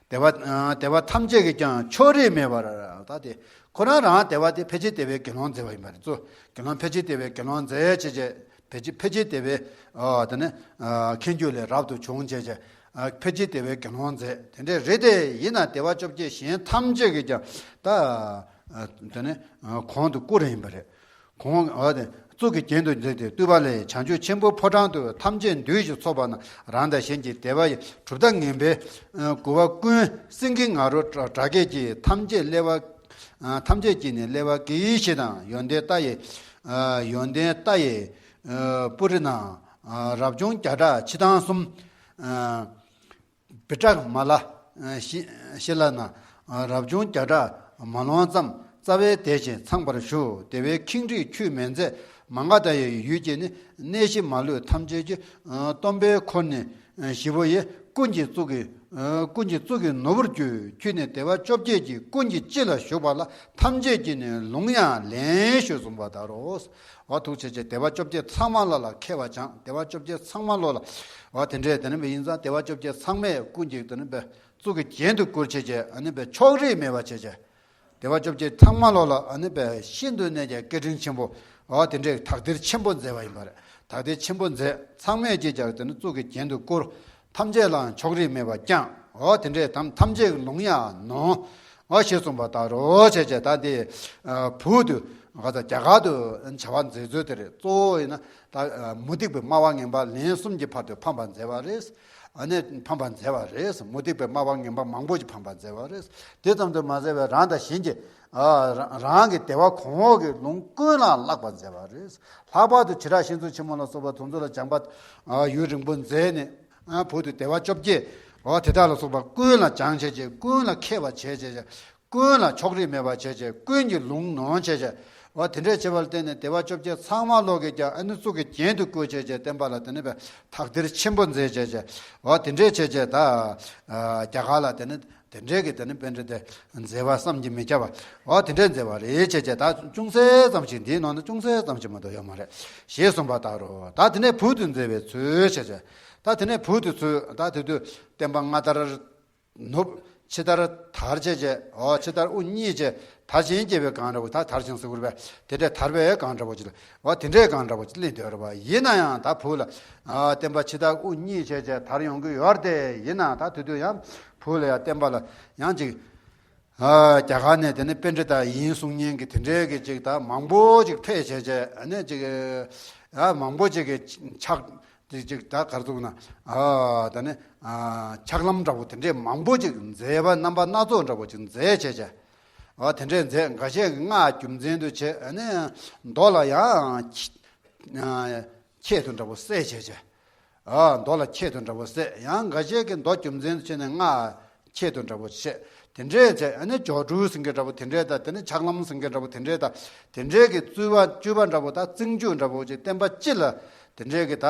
དད་པ། ཨ། དད་པ་ཐམས་ཅད་ཀྱིས་ཀྱང་ཕྱོགས་རིས་མེད་པར། ད་དེ་ཁོ་རང་རང་དད་པ་དེ་ཕལ་ཆེར་དད་པའི་དགེ་སློང་མཛད་པ་ཡིན་པ་རེད། གཙོ་དགེ་སློང་ཕལ་ཆེར་དད་པའི་དགེ་སློང་མཛད་བྱས་བྱས། ཕལ་ཆེར་ཕལ་ཆེར་དད་པའི། ཨ། དེ་ནི། ཨ། ཁྱད་འཇུག་ལས་རབ་ཏུ་བྱུང་བྱས་བྱས། ཨ། ཕལ་ཆེར་དད་པའི་དགེ་སློང་མཛད། དེ་འདྲའི་རེད་དེ། ཡིན་ན་དད་པ་བཅོ་བརྒྱད་གཞན་ཐམས་ཅད་ཀྱིས་ཀྱང་ད། ཨ། དེ་ནི། ཨ། གོང་དུ་བཀུར་ཡིན་པ་རེད། གོང་། ཨ། དེ་གཙུག་གི་རྒྱན་དུ་མཛད་དེ་བཏུད་པ་ལས། བྱང་ཆུབ་ཆེན་པོའི་ཕོ་བྲང་དུ་ཐམས་ཅད་འདུས་ཤིང་འཚོགས་པ་ན། རང་དང་གཞན་གྱི་དད་པ་ཡི་གྲུབ་མཐའ་ངན་པའི། ཨ། རྒོལ་བ་ཀུན་སེང་གེའི་ང་རོ་སྒྲ་སྐད་ཀྱིས་ཐམས་ཅད་བསླད་པ། ཨ། ཐམས་ཅད་ཀྱིས་ནི་བསླད་པར་གྱིས་ཤིག་དང་། ཡོན་ཏན་ལྟ་ཡི། ཨ། ཡོན་ཏན་ལྟ་ཡི། ཨ། པུ་རི་ན། ཨ། རབ་བྱུང་བརྒྱ་ཕྲག་ཕྱི་དང་གསུམ། ཨ། བི་ཀྲ་མ་ལ། ཨ། ཤི་ཤི་ལ་ན། ཨ། རབ་བྱུང་བརྒྱ་ཕྲག་མ་ལོངས་ཙམ། རྩ་བའི་དེ་བཞིན་ཚངས་པར་ཞུ། དེ་བས་ཁེངས་དྲེགས་ཁྱུད་མེད་མཛད། མ་ག་དྷ་ཡི་ཡུལ་གྱི་ནི། གནས་གཞི་མ་ལུས་ཐམས་ཅད་ཀྱི། ཨ། སྟོན་པའི་འཁོར་ནི། ཨ། བཞི་པོ་ཡི། ཀུན་གྱི་གཙུག་གི། ཨ། ཀུན་གྱི་གཙུག་གི་ནོར་བུར་གྱུར། ཁྱོད་ནི་དད་པ་བཅོ་བརྒྱད་ཀྱིས། ཀུན་གྱི་དཔྱིད་ལ་ཞུགས་པ་ལ། ཐམས་ཅད་ཀྱིས་ནི་ལུང་ཡང་ལན་ཞུ་གསུངས་པ་ལྟར་རོ། འོ་ཐུགས་རྗེ་ཆེ། དད་པ་བཅོ་བརྒྱད་ཚང་མ་ལོ་ལ་མཁས་པ་སྦྱངས། དད་པ་བཅོ་བརྒྱད་ཚང་མ་ལོ་ལ། འོ་དེ་འདྲས་དེ་ནི་མི་ཡིན་ཙང་དད་པ་བཅོ་བརྒྱད་ཚང་མས་ཀུན་གྱིས་དེ་ནི་བས་གཙུག་གི་རྒྱན་དུ་བཀུར་བྱས་བྱས། ཨ་ནི་བས་ཕྱོགས་རིས་མེད་པ་བྱས་བྱས། དད་པ་བཅོ་བརྒྱད་ཚང་མ་ལོ་ལ་ཨ་ནི་བས་ཤིན་ཏུ་ནས་ཀྱང་སྐད་འཕྲིན་ཆེན་པོ། འོ་དེ་འདྲའི་དག་ཐེར་ཆེན་པོ་མཛད་པ་ཡིན་པ་རེད། དག་ཐེར་ཆེན་པོ་མཛད། ཚང་མས་ཀྱིས་ཀྱང་དེ་ནི་གཙུག་གི་རྒྱན་དུ་བཀུར། ཐམས་ཅད་ལའང་ཕྱོགས་རིས་མེད་པར་བསྐྱངས། འོ་དེ་འདྲའི་དམ་ཐམས་ཅད་ཀྱི་ལུང་ཡང་ནོངས། འོ་ཞེས་གསུངས་པ་ལྟར་རོ་བྱས་བྱས། ད་འདི་བོད་དུ་ང་ཚོ་རྒྱ་གར་དུ་བྱ་བ་མཛད་ཚུལ་དེ་རེད། གཙོ་བོ་ཡིན་ན་ད་མུ་སྟེགས་པའི་སྨྲ་བ་ངན་པ་ལན་གསུམ་གྱི་བར་དུ་ཕམ་པར་མཛད་པ་རེད། ཨ་ནི་ཕམ་པར་མཛད་པ་རེད། མུ་སྟེགས་པའི་སྨྲ་བ་ངན་པ་མང་པོ་ཞིག་ཕམ་པར་མཛད་པ་རེད། དེ་ཙམ་དུ་མ་ཟད་པའི་རང་དང་གཞན་གྱི་ཨ་རང་རང་གི་བདེ་བ་གོང་འོག་གི་ལུང་ཀུན་ལ་བརླག་པར་མཛད་པ་རེད། ལྷག་པར་དུ་བྱེ་བྲག་བཤད་མཛོད་ཆེན་མོ་ལ་སོགས་པ་དེ་ཚོ་ལ་སྦྱངས་པ་ཨ་ཡུན་རིང་པོ་མཛད་ནས། ཨ་བོད་དུ་སྡེ་པ་བཅོ་བརྒྱད། འོ་དེ་དག་ལ་སོགས་པ་ཀུན་ལ་སྦྱངས་བྱས་བྱས། ཀུན་ལ་མཁས་པ་བྱས་བྱས་བྱས། ཀུན་ལ་ཕྱོགས་རིས་མེད་པ་བྱས་བྱས། ཀུན་གྱི་ལུང་ནོངས་བྱས་བྱས། འོ་དེ་འདྲས་བྱས་པ་ལ་བརྟེན་ནས་སྡེ་པ་བཅོ་བརྒྱད་ཚང་མ་ལོག་གིས་ཀྱང་ཨ་ནི་གཙུག་གི་རྒྱན་དུ་བཀུར་བྱས་བྱས། བསྟན་པ་ལ་དེ་ནི་བས་དག་ཐེར་ཆེན་པོ་མཛད་བྱས་བྱས། འོ་དེ་འདྲས་བྱས་བྱས། ད་ཨ་རྒྱ་གར་ལ་དེ་ནི་དེ་འདྲས་ཀྱི་དེ་ནི་པཎྜི་ཏ་མཛད་པ་བསམ་གྱིས་མི་ཁྱབ་པ། འོ་དེ་འདྲས་མཛད་པ་རེད་བྱས་བྱས། ད་ཅུང་ཟད་ཙམ་ཞིག་འདིའི་ནང་ན་ཅུང་ཟད་ཙམ་ཞིག་མ་གཏོགས་ཡོད་མ་རེད། ཞེས་གསུངས་པ་ལྟར་རོ། ད་དེ་ནས་བོད་དུ་མཛད་པའི་ཚུལ་བྱས་བྱས། ད་དེ་ནས་བོད་དུ་ཚུལ། ད་དེ་དུས་བསྟན་པ་སྔ་དར་ནུབ། ཕྱི་དར་དར་བྱས་བྱས། འོ་ཕྱི་དར་དབུ་བརྙེས་བྱས། དར་ཞིང་རྒྱས་པའི་གང་འདྲ་བོ། ད་དར་ཞིང་ཟེར་བ་རེད་པས། དེ་འདྲའི་དར་བའི་གང་འདྲ་བོ་ཅིག་ལ། འོ་དེ་འདྲའི་གང་འདྲ་བོ་ཅིག་སླེབས་སྡོད་རེད་པ། ཡིན་ན་ཡང་ད་བོད་ལ་ཨ་བསྟན་པ་ཕྱི་དར་དབུ་བརྙེས་བྱས་བྱས་དར་ཡོང་གི་ཡོད་རེད་དེ། ཡིན་ན་ད་དེ་དུས་ཡང་བོད་ལ་ཡང་བསྟན་པ་ལ་ཡང་ཅིག་ཨ་རྒྱ་གར་ནས་དེ་ནི་པཎྜི་ཏ་ཡིན་གསུང་མཁན་གྱི་དེ་འདྲའི་གི་ཅིག་ད་མང་པོ་ཅིག་ཕེབས་བྱས་བྱས། ཨ་ནི་ཅིག་ཨ་མང་པོ་ཅིག་གི་ཕྱག་དེ་ཅིག་ད་ག་རེ་ཟེར་ན། ཨ་ད་ནི་ཨ་ཕྱག་ལམ་འདྲ་བོ་དེ་འདྲའི་མང་པོ་ཅིག་མཛད་པ། རྣམ་པ་སྣ་ཚོགས་འདྲ་བོ་ཅིག་མཛད་བྱས་བྱས། ཨ་དེ་འདྲའི་མཛད། འགའ་ཤས་ཀྱིས་སྔགས་རྒྱུ་མཚན་དུ་བྱས། ཨ་ནི་མདོ་ལ་ཡང་ཨ་ཁྱད་དུ་འདྲ་བོ་གསལ་བྱས་བྱས། ཨ་མདོ་ལ་ཁྱད་དུ་འདྲ་བོ་གསལ། ཡང་འགའ་ཤས་ཀྱིས་མདོ་རྒྱུ་མཚན་དུ་བྱས་ནས་སྔགས་ཁྱད་དུ་འདྲ་བོ་བཤད། དེ་འདྲའི་ཚེ་ཨ་ནི་སྦྱོར་སྒྲོལ་ཟེར་མཁན་འདྲ་བོ་དེ་འདྲའི་དང་། དེ་ནི་ཕྱག་ལམ་ཟེར་མཁན་འདྲ་བོ་དེ་འདྲའི་དང་། དེ་འདྲའི་གི་རྩོད་པ་རྩོད་པ་འདྲ་བོ་དང་། རྩིང་རྒྱུག་འདྲ་བོ་ཅིག་བསྟན་པ་སྤྱི་ལ་དེ་འདྲའི་གི་ད་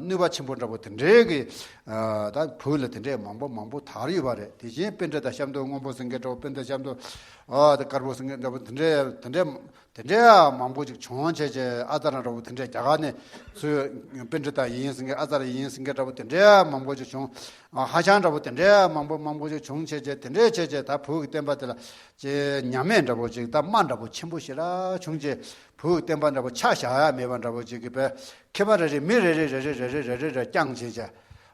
ནུས་པ་ཆེན་པོ་འདྲ་བོ་དེ་འདྲའི་གི་ཨ་ད་བོད་ལ་དེ་འདྲའི་མང་པོ་མང་པོ་དར་ཡོད་པ་རེད། དེ་བཞིན་པཎྜི་ཏ་ཤམ་ཐབས་སྔོན་པོ་ཟེར་མཁན་འདྲ་བོ། པཎྜི་ཏ་ཤམ་ཐབས་ཨ་དེ་དཀར་པོ་ཟེར་མཁན་འདྲ་བོ། དེ་འདྲའི་དེ་འདྲའི་དེ་འདྲའི་མང་པོ་ཅིག་བྱུང་བྱས་བྱས། ཨ་ཙ་ར་འདྲ་བོ་དེ་འདྲའི་རྒྱ་གར་ནས་ཚུར་པཎྜི་ཏ་ཡིན་ཟེར་མཁན། ཨ་ཙ་ར་ཡིན་ཟེར་མཁན་འདྲ་བོ་དེ་འདྲའི་མང་པོ་ཅིག་བྱུང་། ཨ་ཧ་ཤང་འདྲ་བོ་དེ་འདྲའི་མང་པོ་མང་པོ་ཅིག་བྱུང་བྱས་བྱས། དེ་འདྲའི་བྱས་བྱས་ད་བོད་ཀྱི་བསྟན་པ་དེ་ལ་ཅིག་ཉམས་དམས་འདྲ་བོ་ཅིག་ད་རྨ་འདྲ་བོ་ཆེན་པོ་ཞེ་དྲག་བྱུང་བྱས། བོད་ཀྱི་བསྟན་པ་འདྲ་བོ་ཆ་བཞག་ཡ་མེད་པ་འདྲ་བོ་ཅིག་གི་བས་མཁས་པ་རེ་རེ་མི་རེ་རེ་རེ་རེ་རེ་རེ་རེ་རེ་བསྐྱངས་བྱས་བྱས།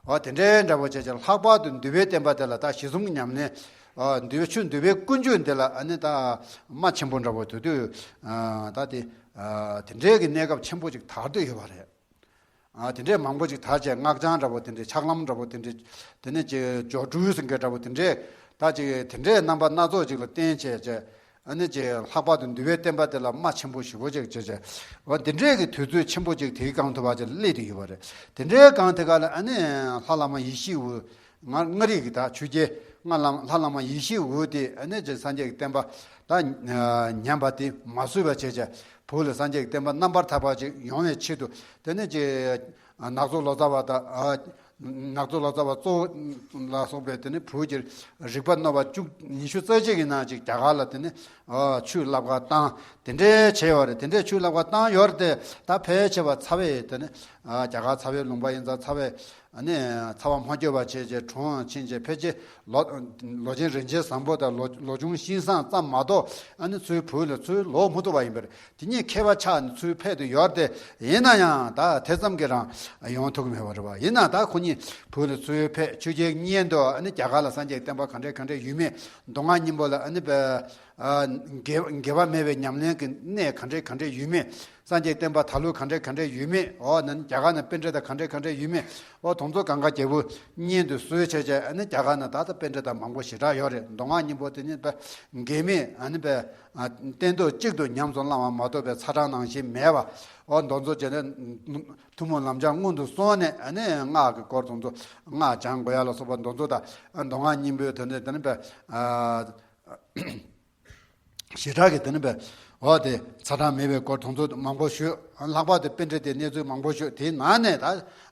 འོ་དེ་འདྲའི་འདྲ་བོ་བྱས་བྱས། ལྷག་པར་དུ་འདུལ་བའི་བསྟན་པ་དེ་ལ་ད་གཞི་གསུམ་གྱི་ཉམས་ལེན། འོ་འདུལ་བའི་ཆོས་འདུལ་བའི་ཀུན་སྤྱོད་འདི་ལ་ཨ་ནི་ད་རྨ་ཆེན་པོ་འདྲ་བོ་དེ་དུས་ཨ་ད་དེ་ཨ་དེ་འདྲའི་གི་གནས་སྐབས་ཆེན་པོ་ཅིག་དར་སྡོད་ཡོད་པ་རེད། ཨ་དེ་འདྲའི་མང་པོ་ཅིག་དར་བྱས། སྔགས་འཆང་འདྲ་བོ་དེ་འདྲའི། ཕྱག་ལམ་འདྲ་བོ་དེ་འདྲའི། དེ་ནས་ཅིག་སྦྱོར་སྒྲོལ་ཟེར་མཁན་འདྲ་བོ་དེ་འདྲའི། ད་ཅིག་དེ་འདྲའི་རྣམ་པ་སྣ་ཚོགས་ཅིག་ལ་བརྟེན་བྱས་བྱས། ཨ་ནི་ཅིག་ལྷག་པར་དུ་འདུལ་བའི་བསྟན་པ་དེ་ལ་རྨ་ཆེན་པོ་ཞེ་པོ་ཅིག་བྱས་བྱས། འོ་འདི་འདྲའི་གི་དུས་ཚོད་ཆེན་པོ་ཅིག་དེའི་སྒང་དུ་བ་ཅིག་སླེབས་བསྡད་ཡོད་པ་རེད། དེ་འདྲའི་སྒང་དེ་ག་ལ་ཨ་ནི་ལྷ་བླ་མ་ཡེ་ཤེས་འོད། ང་མངའ་རིས་ཀྱི་ད་ཆོས་རྒྱལ་ལྷ་བླ་ལྷ་བླ་མ་ཡེ་ཤེས་འོད་དེ་ཨ་ནི་ཅིག་སངས་རྒྱས་ཀྱི་བསྟན་པ་ད་ཉམས་པ་དེ་མ་བཟོད་པ་བྱས་བྱས། བོད་ལ་སངས་རྒྱས་ཀྱི་བསྟན་པ་རྣམ་པར་དག་པ་ཅིག་ཡོང་བའི་ཆེད་དུ། དེ་ནས་ཅིག་ནག་ཚོ་ལོ་ཙཱ་བ་དང་། ནག་ཚོ་ལོ་ཙཱ་བ་གཙོ་བོ་ལ་སོགས་པའི་དེ་ནི་བོད་ཀྱི་རིག་པ་རྣོ་བ་བཅུ་ཉི་ཤུ་རྩ་གཅིག་གི་ནང་ཅིག་རྒྱ་གར་ལ་དེ་ནི་ཆོས་བསླབ་གར་བཏང་། དེ་འདྲའི་བྱས་ཡོད་རེད། དེ་འདྲའི་ཆོས་བསླབ་གར་བཏང་ཡོད་རེད་དེ། ད་ཕལ་ཆེ་བ་ཚ་བའི་དེ་ནི་རྒྱ་གར་ཚ་བའི་ལུང་པ་ཡིན་ཙང་། ཚ་བའི་ཨ་ནི་ཚ་བ་མ་སྐྱོ་བ་བྱས་བྱས་གྲོངས་ཕྱིན་བྱས། ཕལ་ཆེར་ལོ་ལོ་ཆེན་རིན་ཆེན་བཟང་པོ་དང་ལོ་ལོ་ཆུང་ཤིང་བཟང་ཙམ་མ་གཏོགས་ཨ་ནི་ཚུར་བོད་ལ་ཚུར་ལོག་མི་ཐུབ་པ་ཡིན་པ་རེད། དེ་གཉིས་མཁས་པ་ཆགས་ནས་ཚུར་ཕེབས་དུ་ཡོད་རེད་དེ། ཡིན་ན་ཡང་ད་དེ་ཙམ་གྱིས་རང་ཡོང་ཐུབ་ཀྱི་མེད་པ་རེད་པ། ཡིན་ན་ད་ཁོ་གཉིས་བོད་ལ་ཚུར་ཕེབས། ཆོས་རྒྱལ་མཉན་དུ་ཨ་ནི་རྒྱ་གར་ལ་སངས་རྒྱས་བསྟན་པ་ག་འདྲས་ག་འདྲས་ཡོད་མེད། མདོ་སྔགས་སྙིང་པོ་ལ་ཨ་ནི་པའི་ཨ་འགལ་འགལ་བ་མེད་པའི་ཉམས་ལེན་གྱི་གནས་ག་འདྲས་ག་འདྲས་ཡོད་མེད། སངས་རྒྱས་བསྟན་པ་ད་ལུགས་ག་འདྲས་ག་འདྲས་ཡོད་མེད། འོ་ན་ནི་རྒྱ་གར་ན་པཎྜི་ཏ་ག་འདྲས་ག་འདྲས་ཡོད་མེད། འོ་དེ་ཚོ་གང་ག་རྒྱལ་པོ་མཉན་དུ་གསོལ་བྱས་བྱས། ཨ་ནི་རྒྱ་གར་ན་ད་ལྟ་པཎྜི་ཏ་མང་པོ་ཞེ་དྲག་ཡོད་རེད། མདོ་སྔགས་སྙིང་པོ་དེ་ནི་པའི་འགལ་མེད། ཨ་ནི་པའི་ཨ་སྟན་ཐོག་གཅིག་ཏུ་ཉམས་སུ་བླང་བ་མ་གཏོགས་པའི་ཚ་གྲང་ནང་བཞིན་མེད་པ། འོ་དེ་ཚོ་བྱས་ནས་ཐུན་མོང་ལམ་སྦྱངས་སྔོན་དུ་སོང་ནས། ཨ་ནི་སྔགས་ཀྱི་སྐོར་དེ་ཚོ་སྔགས་སྦྱང་དགོས་ཡ་ལ་སོགས་པ་དེ་ཚོ་དང་། མདོ་སྔགས་སྙིང་པོའི་དོན་དེ་དེ་ནི་པའི་ཨ་ཞེ་དྲག་གི་དེ་ནི་པའི་འོ་དེ་ཚ་གྲང་མེད་པའི་སྐོར་དེ་ཚོ་མང་པོ་ཞུས། ལྷག་པར་དུ་པཎྜི་ཏའི་གནས་ཚུལ་མང་པོ་ཞུས། དེའི་ནང་ནས་ད་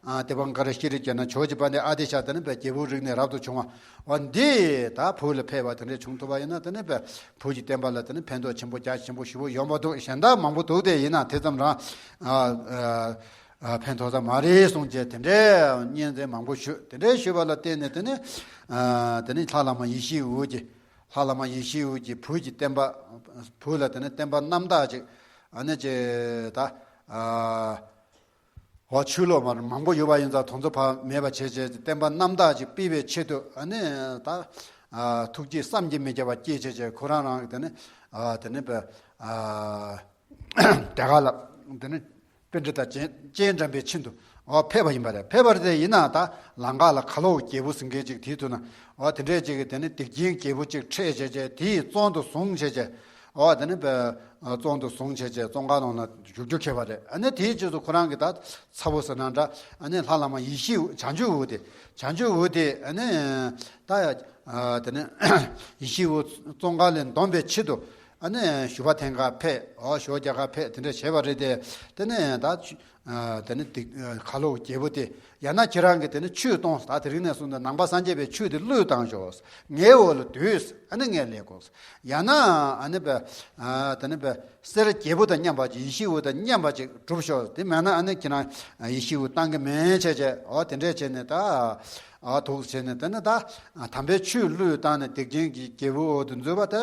ཨ་ཏི་པཾ་ཀ་ར་ཤྲཱི་ཀྱ་ན་ཇོ་ཇོ་བྷ་ཏི་ཨ་ཏི་ཤ་དེ་ནི་པའི་རྒྱལ་པོའི་རིགས་ནས་རབ་ཏུ་བྱུང་བ། འོ་འདི་ད་བོད་ལ་ཕེབས་པ་དེ་འདྲས་བྱུང་ཐུབ་པ་ཡིན་ན། དེ་ནི་པའི་བོད་ཀྱི་བསྟན་པ་ལ་དེ་ནི་ཕན་ཐོགས་ཆེན་པོ་རྒྱ་ཆེན་པོ་ཞེ་པོ་ཡོང་བ་འདུག། གཞན་དག་མང་པོ་འདུག་སྟེ། ཡིན་ན་དེ་ཙམ་རང་ཨ་ཨ་ཨ་ཕན་ཐོགས་ས་མ་རེད་གསུངས་བྱས། དེ་འདྲའི་གཉེན་ཚན་མང་པོ་ཞུས། དེ་འདྲའི་ཞུས་པ་ལ་བརྟེན་ནས་དེ་ནི་ཨ་དེ་ནི་ལྷ་བླ་མ་ཡེ་ཤེས་འོད་ཀྱིས། ལྷ་བླ་མ་ཡེ་ཤེས་འོད་ཀྱིས་བོད་ཀྱི་བསྟན་པ། བོད་ལ་དེ་ནི་བསྟན་པ་རྣམ་དག་ཅིག་ ཨ་ནི་ཅེ་ད་ཨ་འོ་ཆོས་ལུགས་མར་མང་པོ་ཡོད་པ་ཡིན་ཙང་དེ་ཚོ་ཕར་མེད་པ་བྱས་བྱས་བསྟན་པ་རྣམ་དག་ཅིག་སྤེལ་བའི་ཆེད་དུ། ཨ་ནི་ད་ཨ་ཐུགས་རྗེ་བསམ་གྱིས་མི་ཁྱབ་པ་སྐྱེས་བྱས་བྱས་ཁོ་རང་རང་གི་དེ་ནི་ཨ་དེ་ནི་པ་ཨ་རྒྱ་གར་ལ་དེ་ནི་པཎྜི་ཏ་སྤྱན་སྤྱན་དྲངས་པའི་ཆེད་དུ་འོ་ཕེབས་པ་ཡིན་པ་རེད། ཕེབས་པ་རེད། དེ་ཡིན་ན་ད་ལང་ཀ་ལ་ག་ལོག་རྒྱལ་པོ་ཟེར་མཁན་ཅིག་དེའི་དུས་ན་འོ་དེ་འདྲས་ཅིག་གི་དེ་ནི་སྡིག་ཅན་རྒྱལ་པོ་ཅིག་ཁྲིད་བྱས་བྱས་དེའི་བཙོན་དུ་བཟུང་བྱས་བྱས། འོ་དེ་ནི་པ་བཙོན་དུ་བཟུང་བྱས་བྱས་བཙོན་ཁང་ནང་ལ་བཞུགས་རྒྱུ་ཁེལ་བ་རེད། ཨ་ནི་དེའི་རྗེས་སུ་ཁོ་རང་གི་ད་ཚ་བོ་ཟེར་ན་འདྲ། ཨ་ནི་ལྷ་བླ་མ་ཡེ་ཤེས་བྱང་ཆུབ་འོད་དེ་བྱང་ཆུབ་འོད་དེ་ཨ་ནི་ད་ཨ་དེ་ནི་ཡེ་ཤེས་འོད་བཙོན་ཁང་ལས་འདོན་པའི་ཆེད་དུ་ཨ་ནི་ཞུ་བ་ཐེངས་ཁ་ཕེབས། འོ་ཞོ་རྒྱ་གར་ཕེབས་དེ་འདྲ་བྱས་པ་རེད་དེ། དེ་ནས་ད་ཨ་དེ་ནི་དེ་ཨ་ག་ལོག་རྒྱལ་པོ་དེ་ཡང་ན་ཁྱེད་རང་གིས་དེ་ནི་ཆོས་གཏོང་། ད་དེ་རིང་ནས་བཟུང་སྟེ་ནང་པ་སངས་རྒྱས་པའི་ཆོས་དེ་བློས་བཏང་ཤོག་ངའི་འོག་ལ་སྡོད། ཨ་ནི་ངས་ལས་དགོས། ཡང་ན་ཨ་ནི་པ་ཨ་དེ་ནི་པ་གསེར་རྒྱལ་པོ་དང་མཉམ་པ་ཅིག་ཡེ་ཤེས་འོད་དང་མཉམ་པ་ཅིག་སྒྲུབ་ཤོག་དེ་མེད་ན་ཨ་ནི་ཁྱེད་རང་ཡེ་ཤེས་འོད་བཏང་གི་མེད་བྱས་བྱས། འོ་དེ་འདྲས་བྱས་ནས་ད་ཨ་ཐུགས་བྱས་ནས་དེ་ནི་ད་དམ་པའི་ཆོས་བློས་བཏང་ནས་སྡིག་ཅན་གྱི་རྒྱལ་པོའི་འོག་ཏུ་འཛུལ་བ་དེ་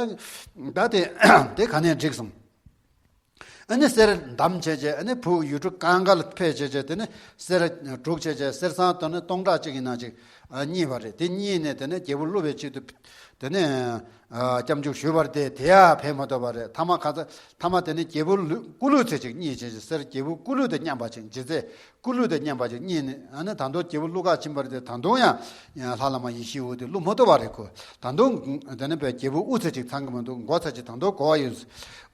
ད་དེ་དེ་ག་ནས་འགྲིག་སོང་། ཨ་ནི་གསེར་འདམ་བྱས་བྱས། ཨ་ནི་བུ་ཡུལ་གྲུ་ཀང་ཀ་ལ་ཕེབས་བྱས་བྱས། དེ་ནི་གསེར་སྒྲུག་བྱས་བྱས་གསེར་སྲང་དེ་ནི་སྟོང་ཕྲག་གཅིག་ཡིན་ན་ཅིག་ཨ་རྙེད་པ་རེད། དེ་རྙེད་ནས་དེ་ནི་རྒྱལ་པོ་བསླུ་བའི་ཆེད་དུ་དེ་ནི་ཨ་སྐྱབས་འཇུག་ཞུས་པ་རེད་དེ། དེ་ཡང་ཕེབས་མ་ཐུབ་པ་རེད། ཐ་མ་ཁ་ཚ་ཐ་མ་དེ་ནི་རྒྱལ་པོ་ལུ་སྐུ་ལུས་ཚེ་ཅིག་རྙེད་བྱས་བྱས། གསེར་རྒྱལ་པོ་སྐུ་ལུས་དང་མཉམ་པ་ཅིག་རྗེ་བཙུན་སྐུ་ལུས་དང་མཉམ་པ་ཅིག་རྙེད་ནས། ཨ་ནི་ད་དུང་རྒྱལ་པོ་བསླུ་ག་ཕྱིན་པ་རེད་དེ། ད་དུང་ཡང་ཡང་ལྷ་བླ་མ་ཡེ་ཤེས་འོད་དེ་བསླུ་མ་ཐུབ་པ་རེད་ཁོ། ད་དུང་དེ་ནི་པའི་རྒྱལ་པོ་དབུ་ཚད་ཅིག་ཚང་གི་མི་འདུག་མགོ་ཚད་ཅིག་ད་དུང་གོ་བ་ཡོད།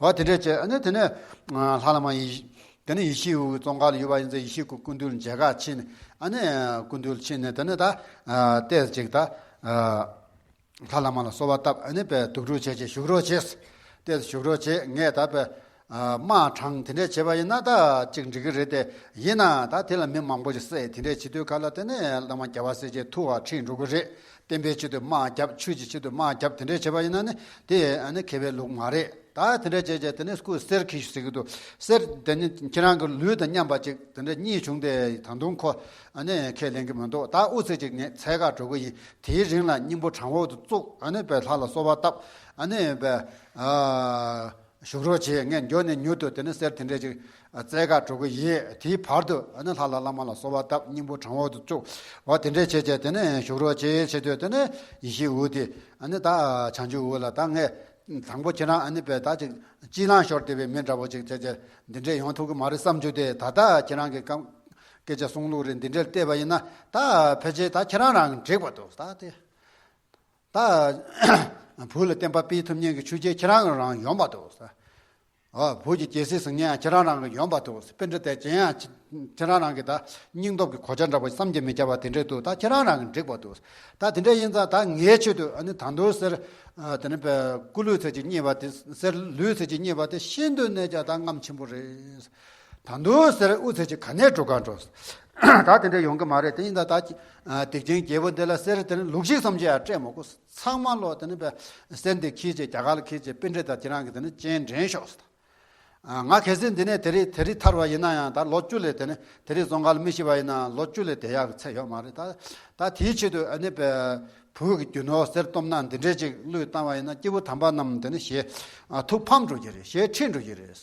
འོ་དེ་འདྲས་བྱས། ཨ་ནི་དེ་ནས་ལྷ་བླ་མ་ཡེ་དེ་ནི་ཡེ་ཤེས་འོད་བཙོན་ཁང་ལ་ཡོད་པ་ཡིན་ཙང་ཡེ་ཤེས་སྐུ་སྐུ་མདུན་ལ་མཇལ་ཁ་ཕྱིན། ཨ་ནི་སྐུ་མདུན་ལ་ཕྱིན་ནས་དེ་ནི་ད་ལྟས་ཅིག་ད། ལྷ་བླ་མ་ལ་གསོལ་བ་བཏབ། ཨ་ནི་པས་དུག་སྦྲུལ་བྱས་བྱས་བཞུགས་རོགས་བྱས། ཏེ་བཞུགས་རོགས་བྱས། ངས་ད་པས་དམག་དྲངས་དེ་འདྲས་བྱས་པ་ཡིན་ན་ད་ཅིག་འགྲིག་གི་རེད་དེ། ཡིན་ན་ད་དེ་ལ་མི་མང་པོ་ཞིག་བསད། དེ་འདྲས་བྱེད་དུས་ག་ལ་དེ་ནས་བླ་མ་རྒྱལ་བ་སྲས་བཅས་ཐུགས་ཁྲིད་འགྲོ་གི་རེད། བསྟན་པའི་ཆེད་དུ་དམག་བརྒྱབ། ཆོས་ཀྱི་ཆེད་དུ་དམག་བརྒྱབ། དེ་འདྲས་བྱས་པ་ཡིན་ན་ནི་དེ་ཨ་ནི་མཁས་པའི་ལུགས་མ་རེད། ད་དེ་འདྲ་བྱས་བྱས་དེ་ནས་སྐུ་གསེར་གྱིས་ཟེར་གྱི་འདུག་གསེར་དེ་ནི་ཁྱེད་རང་གི་ལུས་དང་མཉམ་པ་ཅིག་དེ་འདྲ་རྙེད་བྱུང་སྟེ། ད་དུང་ཁོ་ཨ་ནི་ཁས་ལེན་གྱི་མི་འདུག་ད་དབུ་ཚད་ཅིག་ངས་འཚོལ་ག་འགྲོ་གི་ཡིན། དེའི་རིང་ལ་སྙིང་པོ་དྲང་པོ་དུ་བཙུགས། ཨ་ནི་པས་ལྷ་ལ་གསོལ་བ་བཏབ། ཨ་ནི་པས་ཨ་བཞུགས་རོགས་བྱས། ངས་མགྱོགས་ནས་མྱུར་དུ་དེ་ནི་གསེར་དེ་འདྲ་ཅིག་འཚོལ་ག་འགྲོ་གི་ཡིན། དེའི་བར་དུ་ཨ་ནི་ལྷ་ལ་བླ་མ་ལ་གསོལ་བ་བཏབ། སྙིང་པོ་དྲང་པོ་དུ་བཙུགས། འོ་དེ་འདྲ་བྱས་བྱས་དེ་ནི་བཞུགས་རོགས་བྱས་བྱས་དུས་དེ་ནི་ཡེ་ཤེས་འོད་དེ་ཨ་ནི་ད་བྱང་ཆུབ་འོད་ལ་ད་ངས། དང་པོ་ཁྱེད་རང་ཨ་ནི་པས་ད་ཅིག་སྤྱི་བླང་ཤོར་བསྡད་པའི་མི་འདྲ་པོ་ཅིག་བྱས་བྱས་འདི་འདྲས་ཡོང་ཐུབ་ཀྱི་མ་རེད་བསམ་རྒྱུ་དེ། ད་ལྟ་ཁྱེད་རང་གི་སྐམ་སྐད་ཆ་གསུང་ལུགས་རེད། འདི་འདྲས་བལྟས་པ་ཡིན་ན་ད་ཕལ་ཆེར་ད་ཁྱེད་རང་རང་གི་འགྲིག་པ་འདུག་ད་དེ་ད་བོད་ལ་བསྟན་པ་སྤེལ་ཐུབ་མཁན་གྱི་ཆོས་རྒྱལ་ཁྱེད་རང་རང་ཡོང་པ་འདུག་ཨ་བོད་ཀྱི་རྒྱལ་སྲིད་ཟེར་མཁན་ཡང་ཁྱེད་རང་རང་གི་ཡོང་པ་འདུག་པཎྜི་ཏ་ཅན་ཡང་ཁྱེད་རང་རང་གི་ད་སྙིང་སྟོབས་ཀྱི་གོ་ཆ་འདྲ་པོ་བསམ་གྱིས་མི་ཁྱབ་པ་དེ་འདྲས་འདུག་ད་ཁྱེད་རང་རང་གི་འགྲིག་པ་འདུག་ད་དེ་འདྲ་ཡིན་ཙང་ད་ངའི་ཆེད་དུ་ཨ་ནི་ད་དུང་གསེར་ཨ་དེ་ནི་པའི་སྐུ་ལུས་ཚད་ཅིག་རྙེད་པ་དེ། གསེར་ལུས་ཚད་ཅིག་རྙེད་པ་དེ་ཤིན་ཏུ་ནས་ཀྱང་ད་རྔམ་ཆེན་པོ་རེད། ད་དུང་གསེར་དབུ་ཚད་ཅིག་ག་ནས་སྒྲུག་ག་འགྲོ། ད་དེ་འདྲ་ཡོང་གི་མ་རེད། དེ་ཡིན་ཙང་ད་ཨ་སྡིག་ཅན་རྒྱལ་པོ་འདི་ལ་གསེར་དེ་ནི་ལུག་ཤིག་ཙམ་ཅིག་ཡང་སྤྲད་མ་དགོས། ཚང་མ་ལོ་དེ་ནི་པའི་གསེར་འདི་ཁྱེར་བྱས་རྒྱ་གར་ལ་ཁྱེར་བྱས་པཎྜི་ཏ་ཁྱེད་རང་གིས་དེ་ནི་སྤྱན་འདྲེན་ཤོག་ཨ་ང་གལ་སྲིད་འདི་ནས་དེ་རིང་དེ་རིང་ཐར་བ་ཡིན་ན་ཡང་ད་ལོ་བཅུ་ལས་དེ་ནི་དེ་རིང་བཙོན་ཁང་ལ་མི་ཤི་བ་ཡིན་ན་ལོ་བཅུ་ལས་བསྡད་ཡག་གི་ཚད་ཡོད་མ་རེད། ད་ད་དེའི་ཆེད་དུ་ཨ་ནི་པའི་བོད་ཀྱི་རྒྱུ་ནོར་གསེར་སྟོབས་ན་འདི་འདྲས་ཅིག་བློས་བཏང་བ་ཡིན་ན་སྐྱེ་བོ་དམ་པ་རྣམས་དེ་ནི་ཞེ་ཨ་ཐུགས་ཕམ་འགྲོ་གི་རེད། ཞེ་ཁྲེལ་འགྲོ་གི་རེད།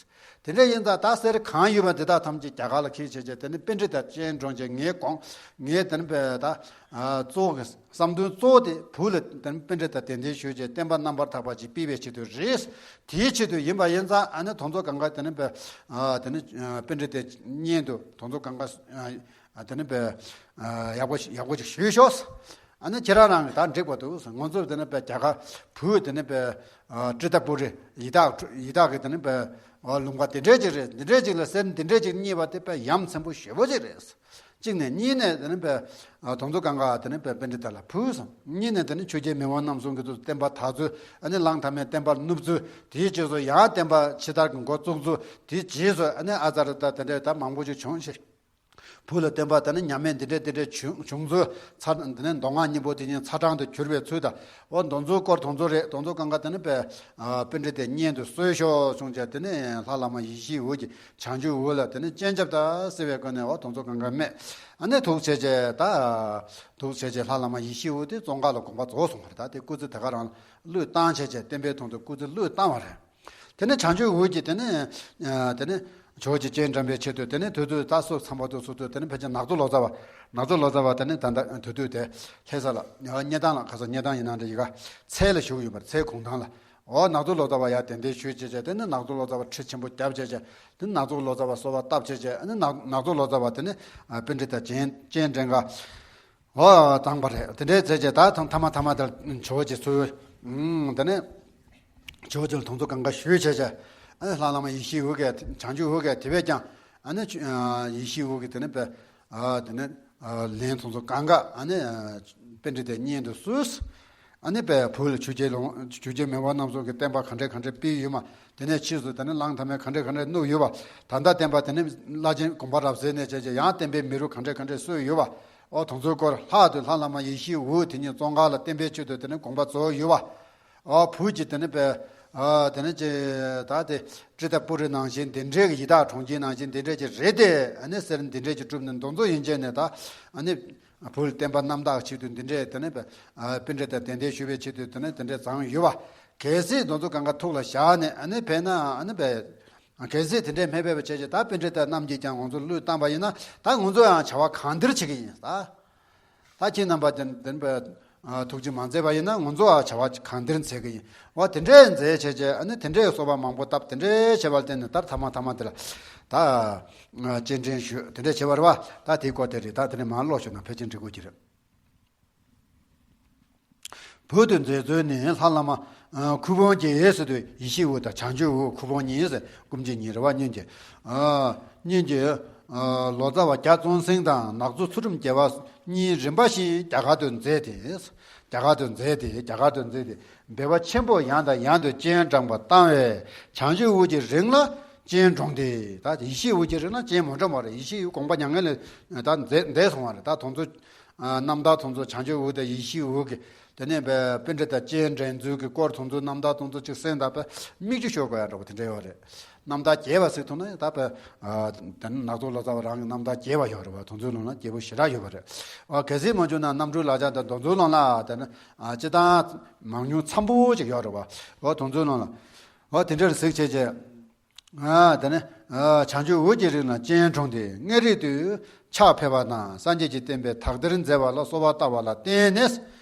དེ་འདྲ་ཡིན་ཙང་ད་གསེར་གང་ཡོད་པ་འདི་དག་ཐམས་ཅད་རྒྱ་གར་ལ་ཁྱེར་བྱས་བྱས་དེ་ནི་པཎྜི་ཏ་སྤྱན་དྲངས་བྱས་ངས་དགོངས་ངས་དེ་ནི་པའི་ད་ཨ་གཙོ་བོ་གི་བསམ་དོན་གཙོ་བོ་དེ་བོད་ལ་དེ་ནི་པཎྜི་ཏ་གདན་འདྲེན་ཞུས་བྱས་བསྟན་པ་རྣམ་པར་དག་པ་ཅིག་སྤེལ་བའི་ཆེད་དུ་རེད། དེའི་ཆེད་དུ་ཡིན་པ་ཡིན་ཙང་ཨ་ནི་དེ་ཚོ་གང་ག་དེ་ནི་པའི་ཨ་དེ་ནི་ཨ་པཎྜི་ཏའི་སྙན་དུ་དེ་ཚོ་གང་ག་ཨ་དེ་ནི་པའི་ཨ་ཡག་པོ་ཡག་པོ་ཅིག་ཞུས་ཤོག་ཨ་ནི་ཁྱེད་རང་རང་གི་ད་འགྲིག་པ་འདུག་ང་ཚོ་དེ་ནི་པའི་རྒྱ་གར་བོད་དེ་ནི་པའི་ཨ་ཏྲི་ཏ་པུ་རི་ཡི་དྭགས་ཡི་དྭགས་ཀྱི་དེ་ནི་པའི་ཨ་ལུང་པ་དེ་འདྲས་ཅིག་རེད། འདི་འདྲས་ཅིག་ལ་གསེར་འདི་འདྲས་ཅིག་རྙེད་པ་དེ་དཔེ་ཡ་མཚན་པོ་ཞེ་པོ་ཅིག་རེད། གཅིག་ནས། གཉིས་ནས་དེ་ནི་པའི་ཨ་དེ་ཚོ་གང་ག་དེ་ནི་པའི་པཎྜི་ཏ་ལ་ཕུལ་སོང་། གཉིས་ནས་དེ་ནི་ཆོས་རྒྱལ་མེས་དབོན་རྣམ་གསུམ་གྱི་དུ་བསྟན་པ་དར་ཚུལ། ཨ་ནི་གླང་དར་མའི་བསྟན་པ་བསྣུབས་ཚུལ། དེའི་རྗེས་སུ་ཡང་བསྟན་པ་ཕྱི་དར་གྱི་འགོ་བཙུགས་ཚུལ། དེའི་རྗེས་སུ་ཨ་ནི་ཨ་ཙ་ར་ད་དེ་འདྲས་ད་མང་པོ་ཅིག་བྱུང་ཞེས། བོད་ལ་བསྟན་པ་དེ་ནི་ཉམས་དམས་འདི་འདྲས་འདི་འདྲས་བྱུང་བྱུང་ཚུལ། ཚ་འདི་ནི་མདོ་སྔགས་སྙིང་པོ་དེ་ཉིད་ཚ་གྲང་དུ་གྱུར་པའི་ཚུལ་དང་། འོ་དེ་ཚོའི་སྐོར་དེ་ཚོ་རེད། དེ་ཚོ་གང་ག་དེ་ནི་པའི་ཨ་པཎྜི་ཏའི་སྙན་དུ་གསོལ་ཤོག་གསུངས་བྱས་དེ་ནི་ལྷ་བླ་མ་ཡེ་ཤེས་འོད་ཀྱིས་བྱང་ཆུབ་འོད་ལ་དེ་ནི་སྤྱན་ཆབ་དང་བསྲེ་བའི་སྒོ་ནས་འོ་དེ་ཚོ་གང་ག་སྨྲས། ཨ་ནི་ཐུགས་རྗེ་ཆེ། ད་ཐུགས་རྗེ་ཆེ། ལྷ་བླ་མ་ཡེ་ཤེས་འོད་དེ་བཙོན་ཁང་ལ་དགོངས་པ་རྫོགས་སོང་བ་རེད། ད་དེ་སྐུ་ཚེ་དེ་ག་རང་བློས་བཏང་བྱས་བྱས་བསྟན་པའི་དོན་དུ་སྐུ་ཚེ་བློས་བཏང་བ་རེད། དེ་ནས་བྱང་ཆུབ་འོད་ཀྱིས་དེ་ནས་དེ་ནས་ཇོ་བོ་རྗེ་སྤྱན་དྲངས་པའི་ཆེད་དུ་དེ་ནས་དུས་ཚོད་ད་སོ་མཚམས་པ་དུ་སོ་དུས་དེ་ནས་ཕལ་ཆེར་ནག་ཚོ་ལོ་ཙཱ་བ་ནག་ཚོ་ལོ་ཙཱ་བ་དེ་ནས་ད་ལྟ་དུས་དུས་དེ་ལྷ་ས་ལ་སྙེ་ཐང་ལ་ཁ་སང་སྙེ་ཐང་ཡིན་ན་འདྲ་ཡི་ག་ཚལ་ལ་བཞུགས་ཡོད་པར་ཚལ་གུང་ཐང་ལ། འོ་ནག་ཚོ་ལོ་ཙཱ་བ་ཡར་གདན་འདྲེན་ཞུས་བྱས་བྱས་དེ་ནས་ནག་ཚོ་ལོ་ཙཱ་བ་ཁྲི་ཆེན་པོ་བརྒྱབ་བྱས་བྱས་དེ་ནས་ནག་ཚོ་ལོ་ཙཱ་བ་གསོལ་བ་བཏབ་བྱས་བྱས་ཨ་ནི་ནག་ནག་ཚོ་ལོ་ཙཱ་བ་དེ་ནས་པཎྜི་ཏ་སྤྱན་སྤྱན་འདྲེན་ག་འོ་བཏང་པ་རེད། དེ་འདྲའི་བྱས་བྱས་ད་ཐ་མ་ཐ་མ་དེར་ཇོ་བོ་རྗེ་ཚུལ་དེ་ནས་ཇོ་བོ་རྗེ་ལ་དུང་མཚོ་གང་ག་ཞུས་བྱས་བྱས་ཨ་ནི་ལྷ་བླ་མ་ཡེ་ཤེས་འོད་ཀྱིས་བྱང་ཆུབ་འོད་ཀྱིས་དེ་བས་ཀྱང་ཨ་ནི་ཡེ་ཤེས་འོད་ཀྱིས་དེ་ནས་པའི་དེ་ནས་ལན་དུང་མཚོ་གང་ག་ཨ་ནི་པཎྜི་ཏའི་སྙན་དུ་གསོལ། ཨ་ནི་པའི་བོད་ལ་ཆོས་རྒྱལ་ལུང་ཆོས་རྒྱལ་མེས་དབོན་རྣམ་གསུམ་གྱི་བསྟན་པ་ག་འདྲས་ག་འདྲས་སྤེལ་ཡོད་མ། དེ་ནས་ཕྱིས་སུ་དེ་ནས་གླང་དར་མས་ག་འདྲས་ག་འདྲས་བསྣུབས་ཡོད་པ། ད་ལྟ་བསྟན་པ་དེ་ནས་བླ་ཆེན་དགོངས་པ་རབ་གསལ་ནས་བྱས་བྱས་ཡང་བསྟན་པའི་མེ་རོ་ག་འདྲས་ག་འདྲས་གསོས་ཡོད་པ། ཨོ་དེ་ཚོའི་སྐོར་ལྷག་ཏུ་ལྷ་བླ་མ་ཡེ་ཤེས་འོད་དེ་ཉིད་ཙོང་ཁ་ལ་བསྟན་པའི་ཆེད་དུ་དེ་ནས་དགོངས་པ་རྫོགས་ཡོད་པ། ཨོ་བོད་ཀྱི་དེ་ནས་པའི་ཨ་དེ་ནས་ཅེ་ད་དེ་ཀྲི་ཏ་པུ་རི་ནང་བཞིན་དེ་འདྲས་ཀྱི་ཡི་དྭགས་གྲོང་ཁྱེར་ནང་བཞིན་དེ་འདྲས་ཀྱི་རེད་དེ་ཨ་ནི་ཟེར་འདི་འདྲས་ཀྱི་གྲུབ་ནས་མདོ་མཚོ་ཡན་ཆད་ནས་ད་ཨ་ནི། བོད་བསྟན་པ་རྣམ་དག་ཆེད་དུ་འདི་འདྲས་དེ་ནས་པཎྜི་ཏ་གདན་འདྲེན་ཞུ་བའི་ཆེད་དུ་དེ་ནས་དེ་འདྲས་བརྫངས་ཡོད་པ། གལ་སྲིད་དེ་ཚོ་གང་ག་ཐུགས་ལ་བཞག་ནས་ཨ་ནི་བས་ན་ཨ་ནི་བས། གལ་སྲིད་དེ་འདྲས་མེད་པའི་བྱས་ཀྱི་ད་པཎྜི་ཏ་རྣམས་ཀྱིས་ཀྱང་ང་ཚོ་བློས་བཏང་པ་ཡིན་ན་ད་ང་ཚོ་ཡང་བྱ་བ་གང་འདིར་བྱེད་ཀྱི་ཡིན་ད། ད་ཁྱེད་རྣམ་པ་དེ་འདི་ཐུགས་རྗེ་མ་མཛད་པ་ཡིན་ན་ང་ཚོ་ཨ་བྱ་བ་གང་འདིར་མཛད་ཀྱི་ཡིན། འོ་དེ་འདྲས་མཛད་བྱས་བྱས་ཨ་ནི་དེ་འདྲས་གསོལ་བ་མང་པོ་བཏབ་དེ་འདྲས་བྱས་པ་ལ་བརྟེན་ནས་ད་ཐ་མ་ཐ་མ་དེ་ལ་ད་སྤྱན་འདྲེན་ཞུ་དེ་འདྲས་བྱས་པ་རེད་བ། ད་དེའི་སྐོར་དེ་རེད། ད་དེ་ནས་མར་ཀློག་ཞུ་ན་ཕལ་ཆེར་འགྲིག་གོ་གི་རེད། བོད་དུ་མཛད་ཚུལ་ནི་ལྷ་བླ་མ་ཨ་ཁུ་དབོན་གྱིས་ཟེར་དུས་ཡེ་ཤེས་འོད་དང་བྱང་ཆུབ་འོད་ཁུ་དབོན་གཉིས་ཟེར་སྐུ་མཆེད་གཉིས་རེད་བ། གཉིས་ཀྱི་ཨ་གཉིས་ཀྱི་ཨ་ལོ་ཙཱ་བ་རྒྱ་ཙོང་ཟིང་དང་ནག་ཚོ་ཚུལ་ཁྲིམས་རྒྱལ་བ་གཉིས་རིམ་པ་བཞིན་རྒྱ་གར་དུ་མཛད་དེ། རྒྱ་གར་དུ་མཛད་དེ་རྒྱ་གར་དུ་མཛད་དེ་འབད་པ་ཆེན་པོས་ཡང་དང་ཡང་དུ་སྤྱན་དྲངས་པ་བཏང་བས་བྱང་ཆུབ་འོད་ཀྱི་རིང་ལ་སྤྱན་དྲངས་ཏེ། ད་ཡེ་ཤེས་འོད་ཀྱི་རིང་ལ་སྤྱན་མ་དྲངས་པ་རེད། ཡེ་ཤེས་འོད་དགོངས་པ་མྱ་ངན་ལས་ད་འདས་འདས་སོང་བ་རེད། ད་དེ་ཚོ་རྣམ་ཐར་དེ་ཚོ་བྱང་ཆུབ་འོད་དང་ཡེ་ཤེས་འོད་ཀྱི་དེ་ནས་པཎྜི་ཏ་སྤྱན་འདྲེན་ཚུལ་གྱི་སྐོར་དེ་ཚོ་རྣམ་ཐར་དེ་ཚོ་ཅིག་གསན་ད་པ་མིག་ཆུ་ཤོར་དགོས་ཡ་འདྲ་པོ་དེ་འདྲ་ཡོད་རེད། རྣམ་ཐར་རྒྱས་པ་ཟིག་ཐུག་ན་ད་པ་དེ་ནས་ནག་ཚོ་ལོ་ཙཱ་བ་རང་གི་རྣམ་ཐར་རྒྱས་པ་ཡོད་རེད་བ། དེ་ཚོའི་ནང་ལ་རྒྱས་པོ་ཞེ་དྲག་ཡོད་པ་རེད། ཨ་གལ་སྲིད་མ་བྱུང་ན་རྣམ་འཕྲུལ་ལག་ཆ་དང་དེ་ཚོའི་ནང་ལ་དེ་ནས་ཨ་སྤྱི་བཏང་མང་ཉུང་འཚམ་པོ་ཅིག་ཡོད་རེད་བ། ཨོ་དེ་ཚོའི་ནང་ལ་ཨོ་དེ་འདྲར་གཟིགས་བྱས་བྱས། ཨ་དེ་ནས་ཨ་བྱང་ཆུབ་འོད་ཀྱི་རིང་ལ་སྤྱན་དྲངས་ཏེ་མངའ་རིས་དུ་ཕྱག་ཕེབས་པ་དང་སངས་རྒྱས་ཀྱི་བསྟན་པའི་དག་སྡེར་མཛད་པ་ལ་གསོལ་བ་བཏབ་པ་ལ་བརྟེན་ནས།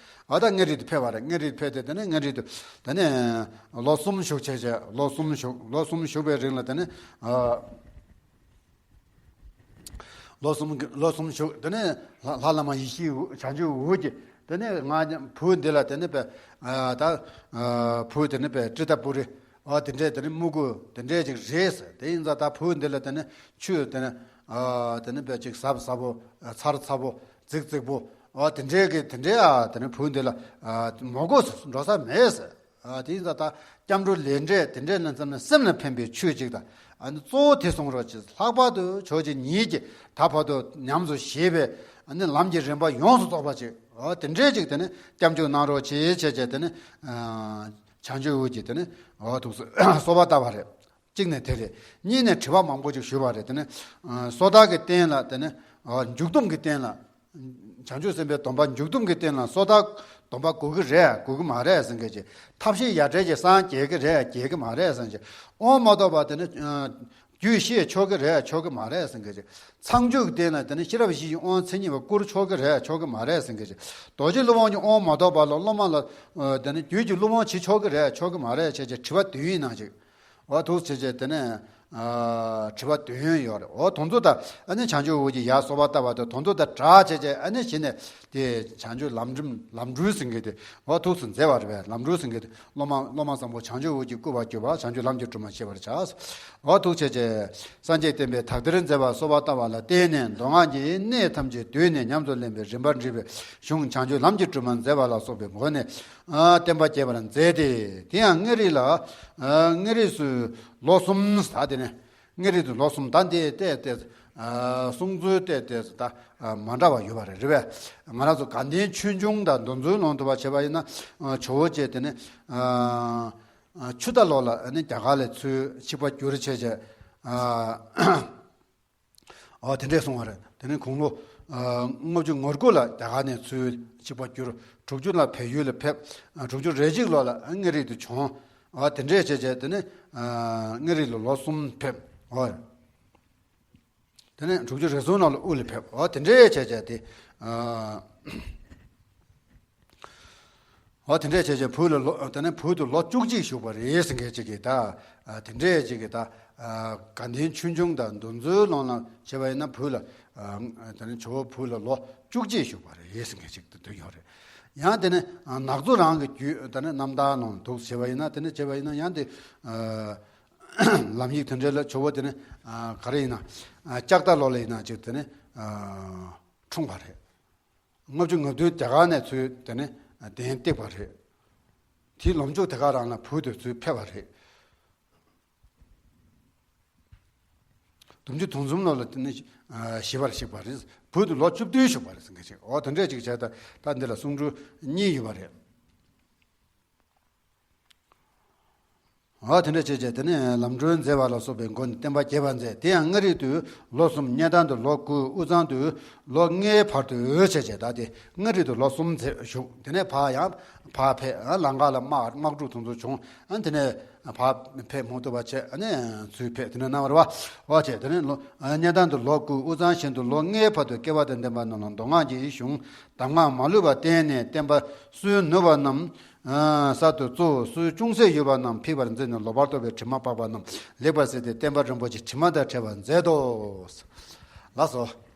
ཨ་ད་མངའ་རིས་དུ་ཕེབས་པ་རེད། མངའ་རིས་ཕེབས་ཏེ་དེ་ནས་མངའ་རིས་དུ་དེ་ནས་ལོ་གསུམ་བཞུགས་བྱས་བྱས་ལོ་གསུམ་བཞུགས་ལོ་གསུམ་བཞུགས་པའི་རིང་ལ་དེ་ནས་ཨ། ལོ་གསུམ་གྱི་ལོ་གསུམ་བཞུགས། དེ་ནས་ལྷ་ལྷ་བླ་མ་ཡེ་ཤེས་འོད་བྱང་ཆུབ་འོད་ཀྱིས་དེ་ནས་ང་བོད་འདི་ལ་དེ་ནས་པའི་ཨ་ད་ཨ་བོད་དེ་ནས་པའི་ཀྲི་ཏ་པུ་རི་ཨ་དེ་འདྲས་དེ་ནས་སྨུ་གུ་དེ་འདྲས་ཅིག་རེད་ཟེར། དེ་ཡིན་ཙང་ད་བོད་འདི་ལ་དེ་ནས་ཆུ་དེ་ནས་ཨ་དེ་ནས་པའི་ཅིག་ཟབ་ཟབ་པོ་ཚར་ཚར་པོ་རྫིག་རྫིག་པོ་ཨ་དེ་འདྲས་ཀྱི་དེ་འདྲས་ཨ་དེ་ནས་བོད་འདི་ལ་ཨ་མོ་གོ་འགྲོ་ས་མེད་ཟེར། ཨ་དེ་ཡིན་ཙང་ད་སྐྱབས་འགྲོ་ལས་འབྲས་དེ་འདྲས་ལ་བསམ་ན་སེམས་ལ་ཕན་པའི་ཆོས་ཅིག་དང་། ཨ་ནི་གཙོ་བོ་དེ་གསུང་རོགས་གྱིས། ལྷག་པར་དུ་ཇོ་བོ་རྗེ་ཉིད་ཀྱིས་ད་བར་དུ་ཉམས་སུ་བཞེས་པའི་ཨ་ནི་ལམ་གྱི་རིམ་པ་ཡོངས་སུ་རྫོགས་པ་ཅིག་ཨ་དེ་འདྲས་ཅིག་དེ་ནི་སྐྱབས་འཇུག་གནང་རོགས་གྱིས་བྱས་བྱས་དེ་ནི་ཨ་བྱང་ཆུབ་འོད་ཀྱིས་དེ་ནི་ཨ་ཐུགས་སུ་གསོལ་བ་བཏབ་པ་རེད། གཅིག་ནས་དེ་རེད། གཉིས་ནས་དྲི་བ་མང་པོ་ཅིག་ཞུས་པ་རེད། དེ་ནི་ཨ་སོ་ཐར་གྱི་རྟེན་ལ་དེ་ནི་ཨ་འཇུག་སྡོམ་གྱི་རྟེན་ལ། བྱང་ཆུབ་སེམས་དཔའི་སྡོམ་པ་འཇུག་སྡོམ་གྱི་རྟེན་ལ་སོ་ཐར་སྡོམ་པ་དགོས་ཀྱི་རེད་དགོས་ཀྱི་མ་རེད་ཟེར་མཁན་ཅིག་ཐབས་ཤེས་ཡ་བྲལ་གྱི་སངས་རྒྱས་ཀྱི་རེད་རྒྱས་ཀྱི་མ་རེད་ཟེར་མཁན་ཅིག་དབང་མ་ཐོབ་པ་དེ་ནི་རྒྱུད་ཤེས་ཆོག་གི་རེད་ཆོག་གི་མ་རེད་ཟེར་མཁན་ཅིག་ཚངས་སྤྱོད་ཀྱི་རྟེན་ལ་དེ་ནི་ཤེས་རབ་བཞི་ཡི་དབང་མཚན་ཉིད་པ་བསྐུར་ཆོག་གི་རེད་ཆོག་གི་མ་རེད་ཟེར་མཁན་ཅིག་རྡོ་རྗེ་སློབ་དཔོན་གྱི་དབང་མ་ཐོབ་པ་ལ་སློབ་མ་ལ་དེ་ནི་རྒྱུད་ཀྱི་སློབ་དཔོན་བྱེད་ཆོག་གི་རེད་ཆོག་གི་མ་རེད་བྱས་བྱས་དྲི་བ་བདུན་ཡིན་ནང་ཅིག་འོ་ཐུགས་ཆེ་ཆེ་དེ་ནས་ཨ་དྲི་བ་དོན་ཡོད་རེད། འོ་དོན་ཚོ་ད་ཨ་ནི་བྱང་ཆུབ་འོད་ཀྱི་ཡར་གསོལ་བ་བཏབ་པ་དང་དོན་ཚོ་ད་དྲག་ཆེ་ཆེ་ཨ་ནི་གཞི་ནས་དེ་བྱང་ཆུབ་ལམ་རིམ་ལམ་འགྲུལ་ཟེར་མཁན་དེ་འོ་ཐུགས་སུ་མཛད་པ་རེད་པས། ལམ་འགྲུལ་ཟེར་མཁན་དེ་སློབ་མ་སློབ་མ་བཟང་པོ་བྱང་ཆུབ་འོད་ཀྱིས་བསྐུལ་བར་གྱུར་པ་བྱང་ཆུབ་ལམ་གྱི་སྒྲོན་མ་ཤེས་པར་བྱ། འོ་ཐུགས་ཆེ་ཆེ་སངས་རྒྱས་བསྟན་པའི་དག་སྡེར་མཛད་པ་གསོལ་བ་བཏབ་པ་ལ་བརྟེན་ནས་མདོ་སྔགས་ཀྱི་གནད་ཐམས་ཅད་བསྡུས་ནས་ཉམས་སུ་ལེན་པའི་རིམ་པར་འགྲིལ་བའི་གཞུང་བྱང་ཆུབ་ལམ་གྱི་སྒྲོན་མ་མཛད་པ་ལ་སོགས་པའི་སྒོ་ནས། ཨ་བསྟན་པ་རྒྱས་པར་མཛད་དེ། དེ་ཡང་མངའ་རིས་ལ་ཨ་མངའ་རིས་སུ་ལོ་གསུམ་ཟ་དེ་ནས་མངའ་རིས་སུ་ལོ་གསུམ་ད་འདི་ལྟས་ཏེ་ཨ་གསུང་ཚུལ་ལྟས་ཏེ་ད་ཨ་མ་འདྲ་བ་ཡོད་པ་རེད། རེད་པས། ང་རང་ཚོ་དགའ་ལྡན་ཆོས་འབྱུང་དང་འདུ་འཛོམས་ལུང་དུ་བ་བྱས་པ་ཡིན་ན་ཨ་ཇོ་བོ་རྗེ་དེ་ནས་ཨ་ཨ་ཆུ་རྟ་ལོ་ལ་ཨ་ནི་རྒྱ་གར་ལ་ཚུར་ཆིབས་པ་བསྒྱུར་བྱས་བྱས་ཨ། ཨོ་དེ་འདྲས་གསུངས་པ་རེད། དེ་ནས་དགུང་ལོ་ཨ་ལྔ་བཅུ་ང་དགུ་ལ་རྒྱ་གར་ནས་ཚུར་ཆིབས་པ་བསྒྱུར། དྲུག་ཅུ་ལ་བལ་ཡུལ་ལ་ཕེབས། ཨ་དྲུག་ཅུ་རེ་གཅིག་ལོ་ལ་ཨ་མངའ་རིས་དུ་བྱོན། འོ་དེ་འདྲས་བྱས་བྱས་དེ་ནས་ཨ་མངའ་རིས་ལ་ལོ་གསུམ་ཕེབས། འོ་དེ་ནས་དྲུག་ཅུ་རེ་ཟུང་ནང་ལ་དབུ་ལ་ཕེབས། འོ་དེ་འདྲས་བྱས་བྱས་དེ་ཨ། འོ་དེ་འདྲས་བྱས་བྱས་བོད་ལ་ལོ་དེ་ནས་བོད་དུ་ལོ་བཅུ་གཅིག་བཞུགས་པ་རེད་ཟེར་མཁན་ཅིག་གིས་ད་ཨ་དེ་འདྲས་ཅིག་གིས་ད་ཨ་དགའ་ལྡན་ཆོས་འབྱུང་དང་འདུལ་འཛོམས་ལོ་ལ་བྱས་པ་ཡིན་ན་བོད་ལ་ཨ་དེ་ནས་ཇོ་བོ་བོད་ལ་ལོ་བཅུ་གཅིག་བཞུགས་པ་རེད་ཟེར་མཁན་ཅིག་ད་འདུག་ཡོད་རེད། ཡང་དེ་ནས་ཨ་ནག་ཚོ་རང་གི་རྒྱུད་དེ་ནས་རྣམ་ཐར་ནང་འདུག་བྱས་པ་ཡིན་ན་དེ་ནས་བྱས་པ་ཡིན་ན་ཡང་དེ་ཨ་ལམ་ཡིག་དེ་འདྲའི་ལ་ཇོ་བོ་དེ་ནས་ཨ་ག་རེ་ཡིན་ན་ཨ་ལྕགས་རྟ་ལོ་ལ་ཡིན་ན་ཅིག་དེ་ནས་ཨ་འཁྲུངས་པ་རེད། ལྔ་བཅུ་ང་བདུན་དེ་ག་ནས་ཚུར་དེ་ནས་གདན་བཏེགས་པ་རེད། དེའི་ལོ་མཇུག་དེ་ག་རང་ལ་བོད་དུ་ཚུར་ཕེབས་པ་རེད། བདུན་ཅུ་དོན་གསུམ་ལོ་ལ་དེ་ནས་ཨ་ཞི་བར་གཤེགས་པ་རེད། བོད་དུ་ལོ་བཅུ་བདུན་བཞུགས་པ་རེད་ཟེར་མཁན་ཅིག་འོ་དེ་འདྲས་ཅིག་བྱས་ད་ད་འདི་ལ་གསུང་སྒྲོས་གཉིས་ཡོད་པ་རེད། འོ་དེ་འདྲ་བྱས་བྱས་དེ་ནས་ལམ་སྒྲོན་མཛད་པ་ལ་སོགས་པའི་སྒོ་ནས་བསྟན་པ་རྒྱས་པར་མཛད། དེ་ཡང་མངའ་རིས་དུ་ལོ་གསུམ། གཉན་ཐང་དུ་ལོ་དགུ། དབུས་གཙང་དུ་ལོ་ལྔའི་བར་དུ་བྱས་བྱས་ད་དེ་མངའ་རིས་དུ་ལོ་གསུམ་མཛད་བཞུགས། དེ་ནས་ཕར་ཡང་ཕར་ཕེབས། ལང་ཀ་ལ་དམག་དམག་འཁྲུག་དེ་ཚོ་བྱུང་། དེ་ནས་ཕར་ཕེབས་མ་ཐུབ་པ་བྱས་ནས་ཚུར་ཕེབས། དེ་ནས་གནང་བ་རེད་པ། འོ་བྱས་དེ་ནས་ལོ་གཉན་ཐང་དུ་ལོ་དགུ། དབུས་གཙང་གཞན་དུ་ལོ་ལྔའི་བར་དུ་སྐལ་བ་དང་ལྡན་པ་རྣམས་ལ་མདོ་སྔགས་ཀྱི་གཞུང་གདམས་ངག་མ་ལུས་པ་བསྟན་ནས་བསྟན་པ་སྲུང་ནུས་པ་རྣམས། ཨ་གསར་དུ་གཙོ་བོ་སྲོལ་ཅུང་ཟད་ཡོད་པ་རྣམས་ཕུད་པར་མཛད་ནས། ལོག་པར་རྟོག་པའི་དྲི་མ་སྤངས་པ་རྣམས་ལེགས་པར་བསལ་ཏེ། བསྟན་པ་རིན་པོ་ཆེའི་དྲི་མ་དང་བྲལ་བར་མཛད་དོ། ལགས་སོ།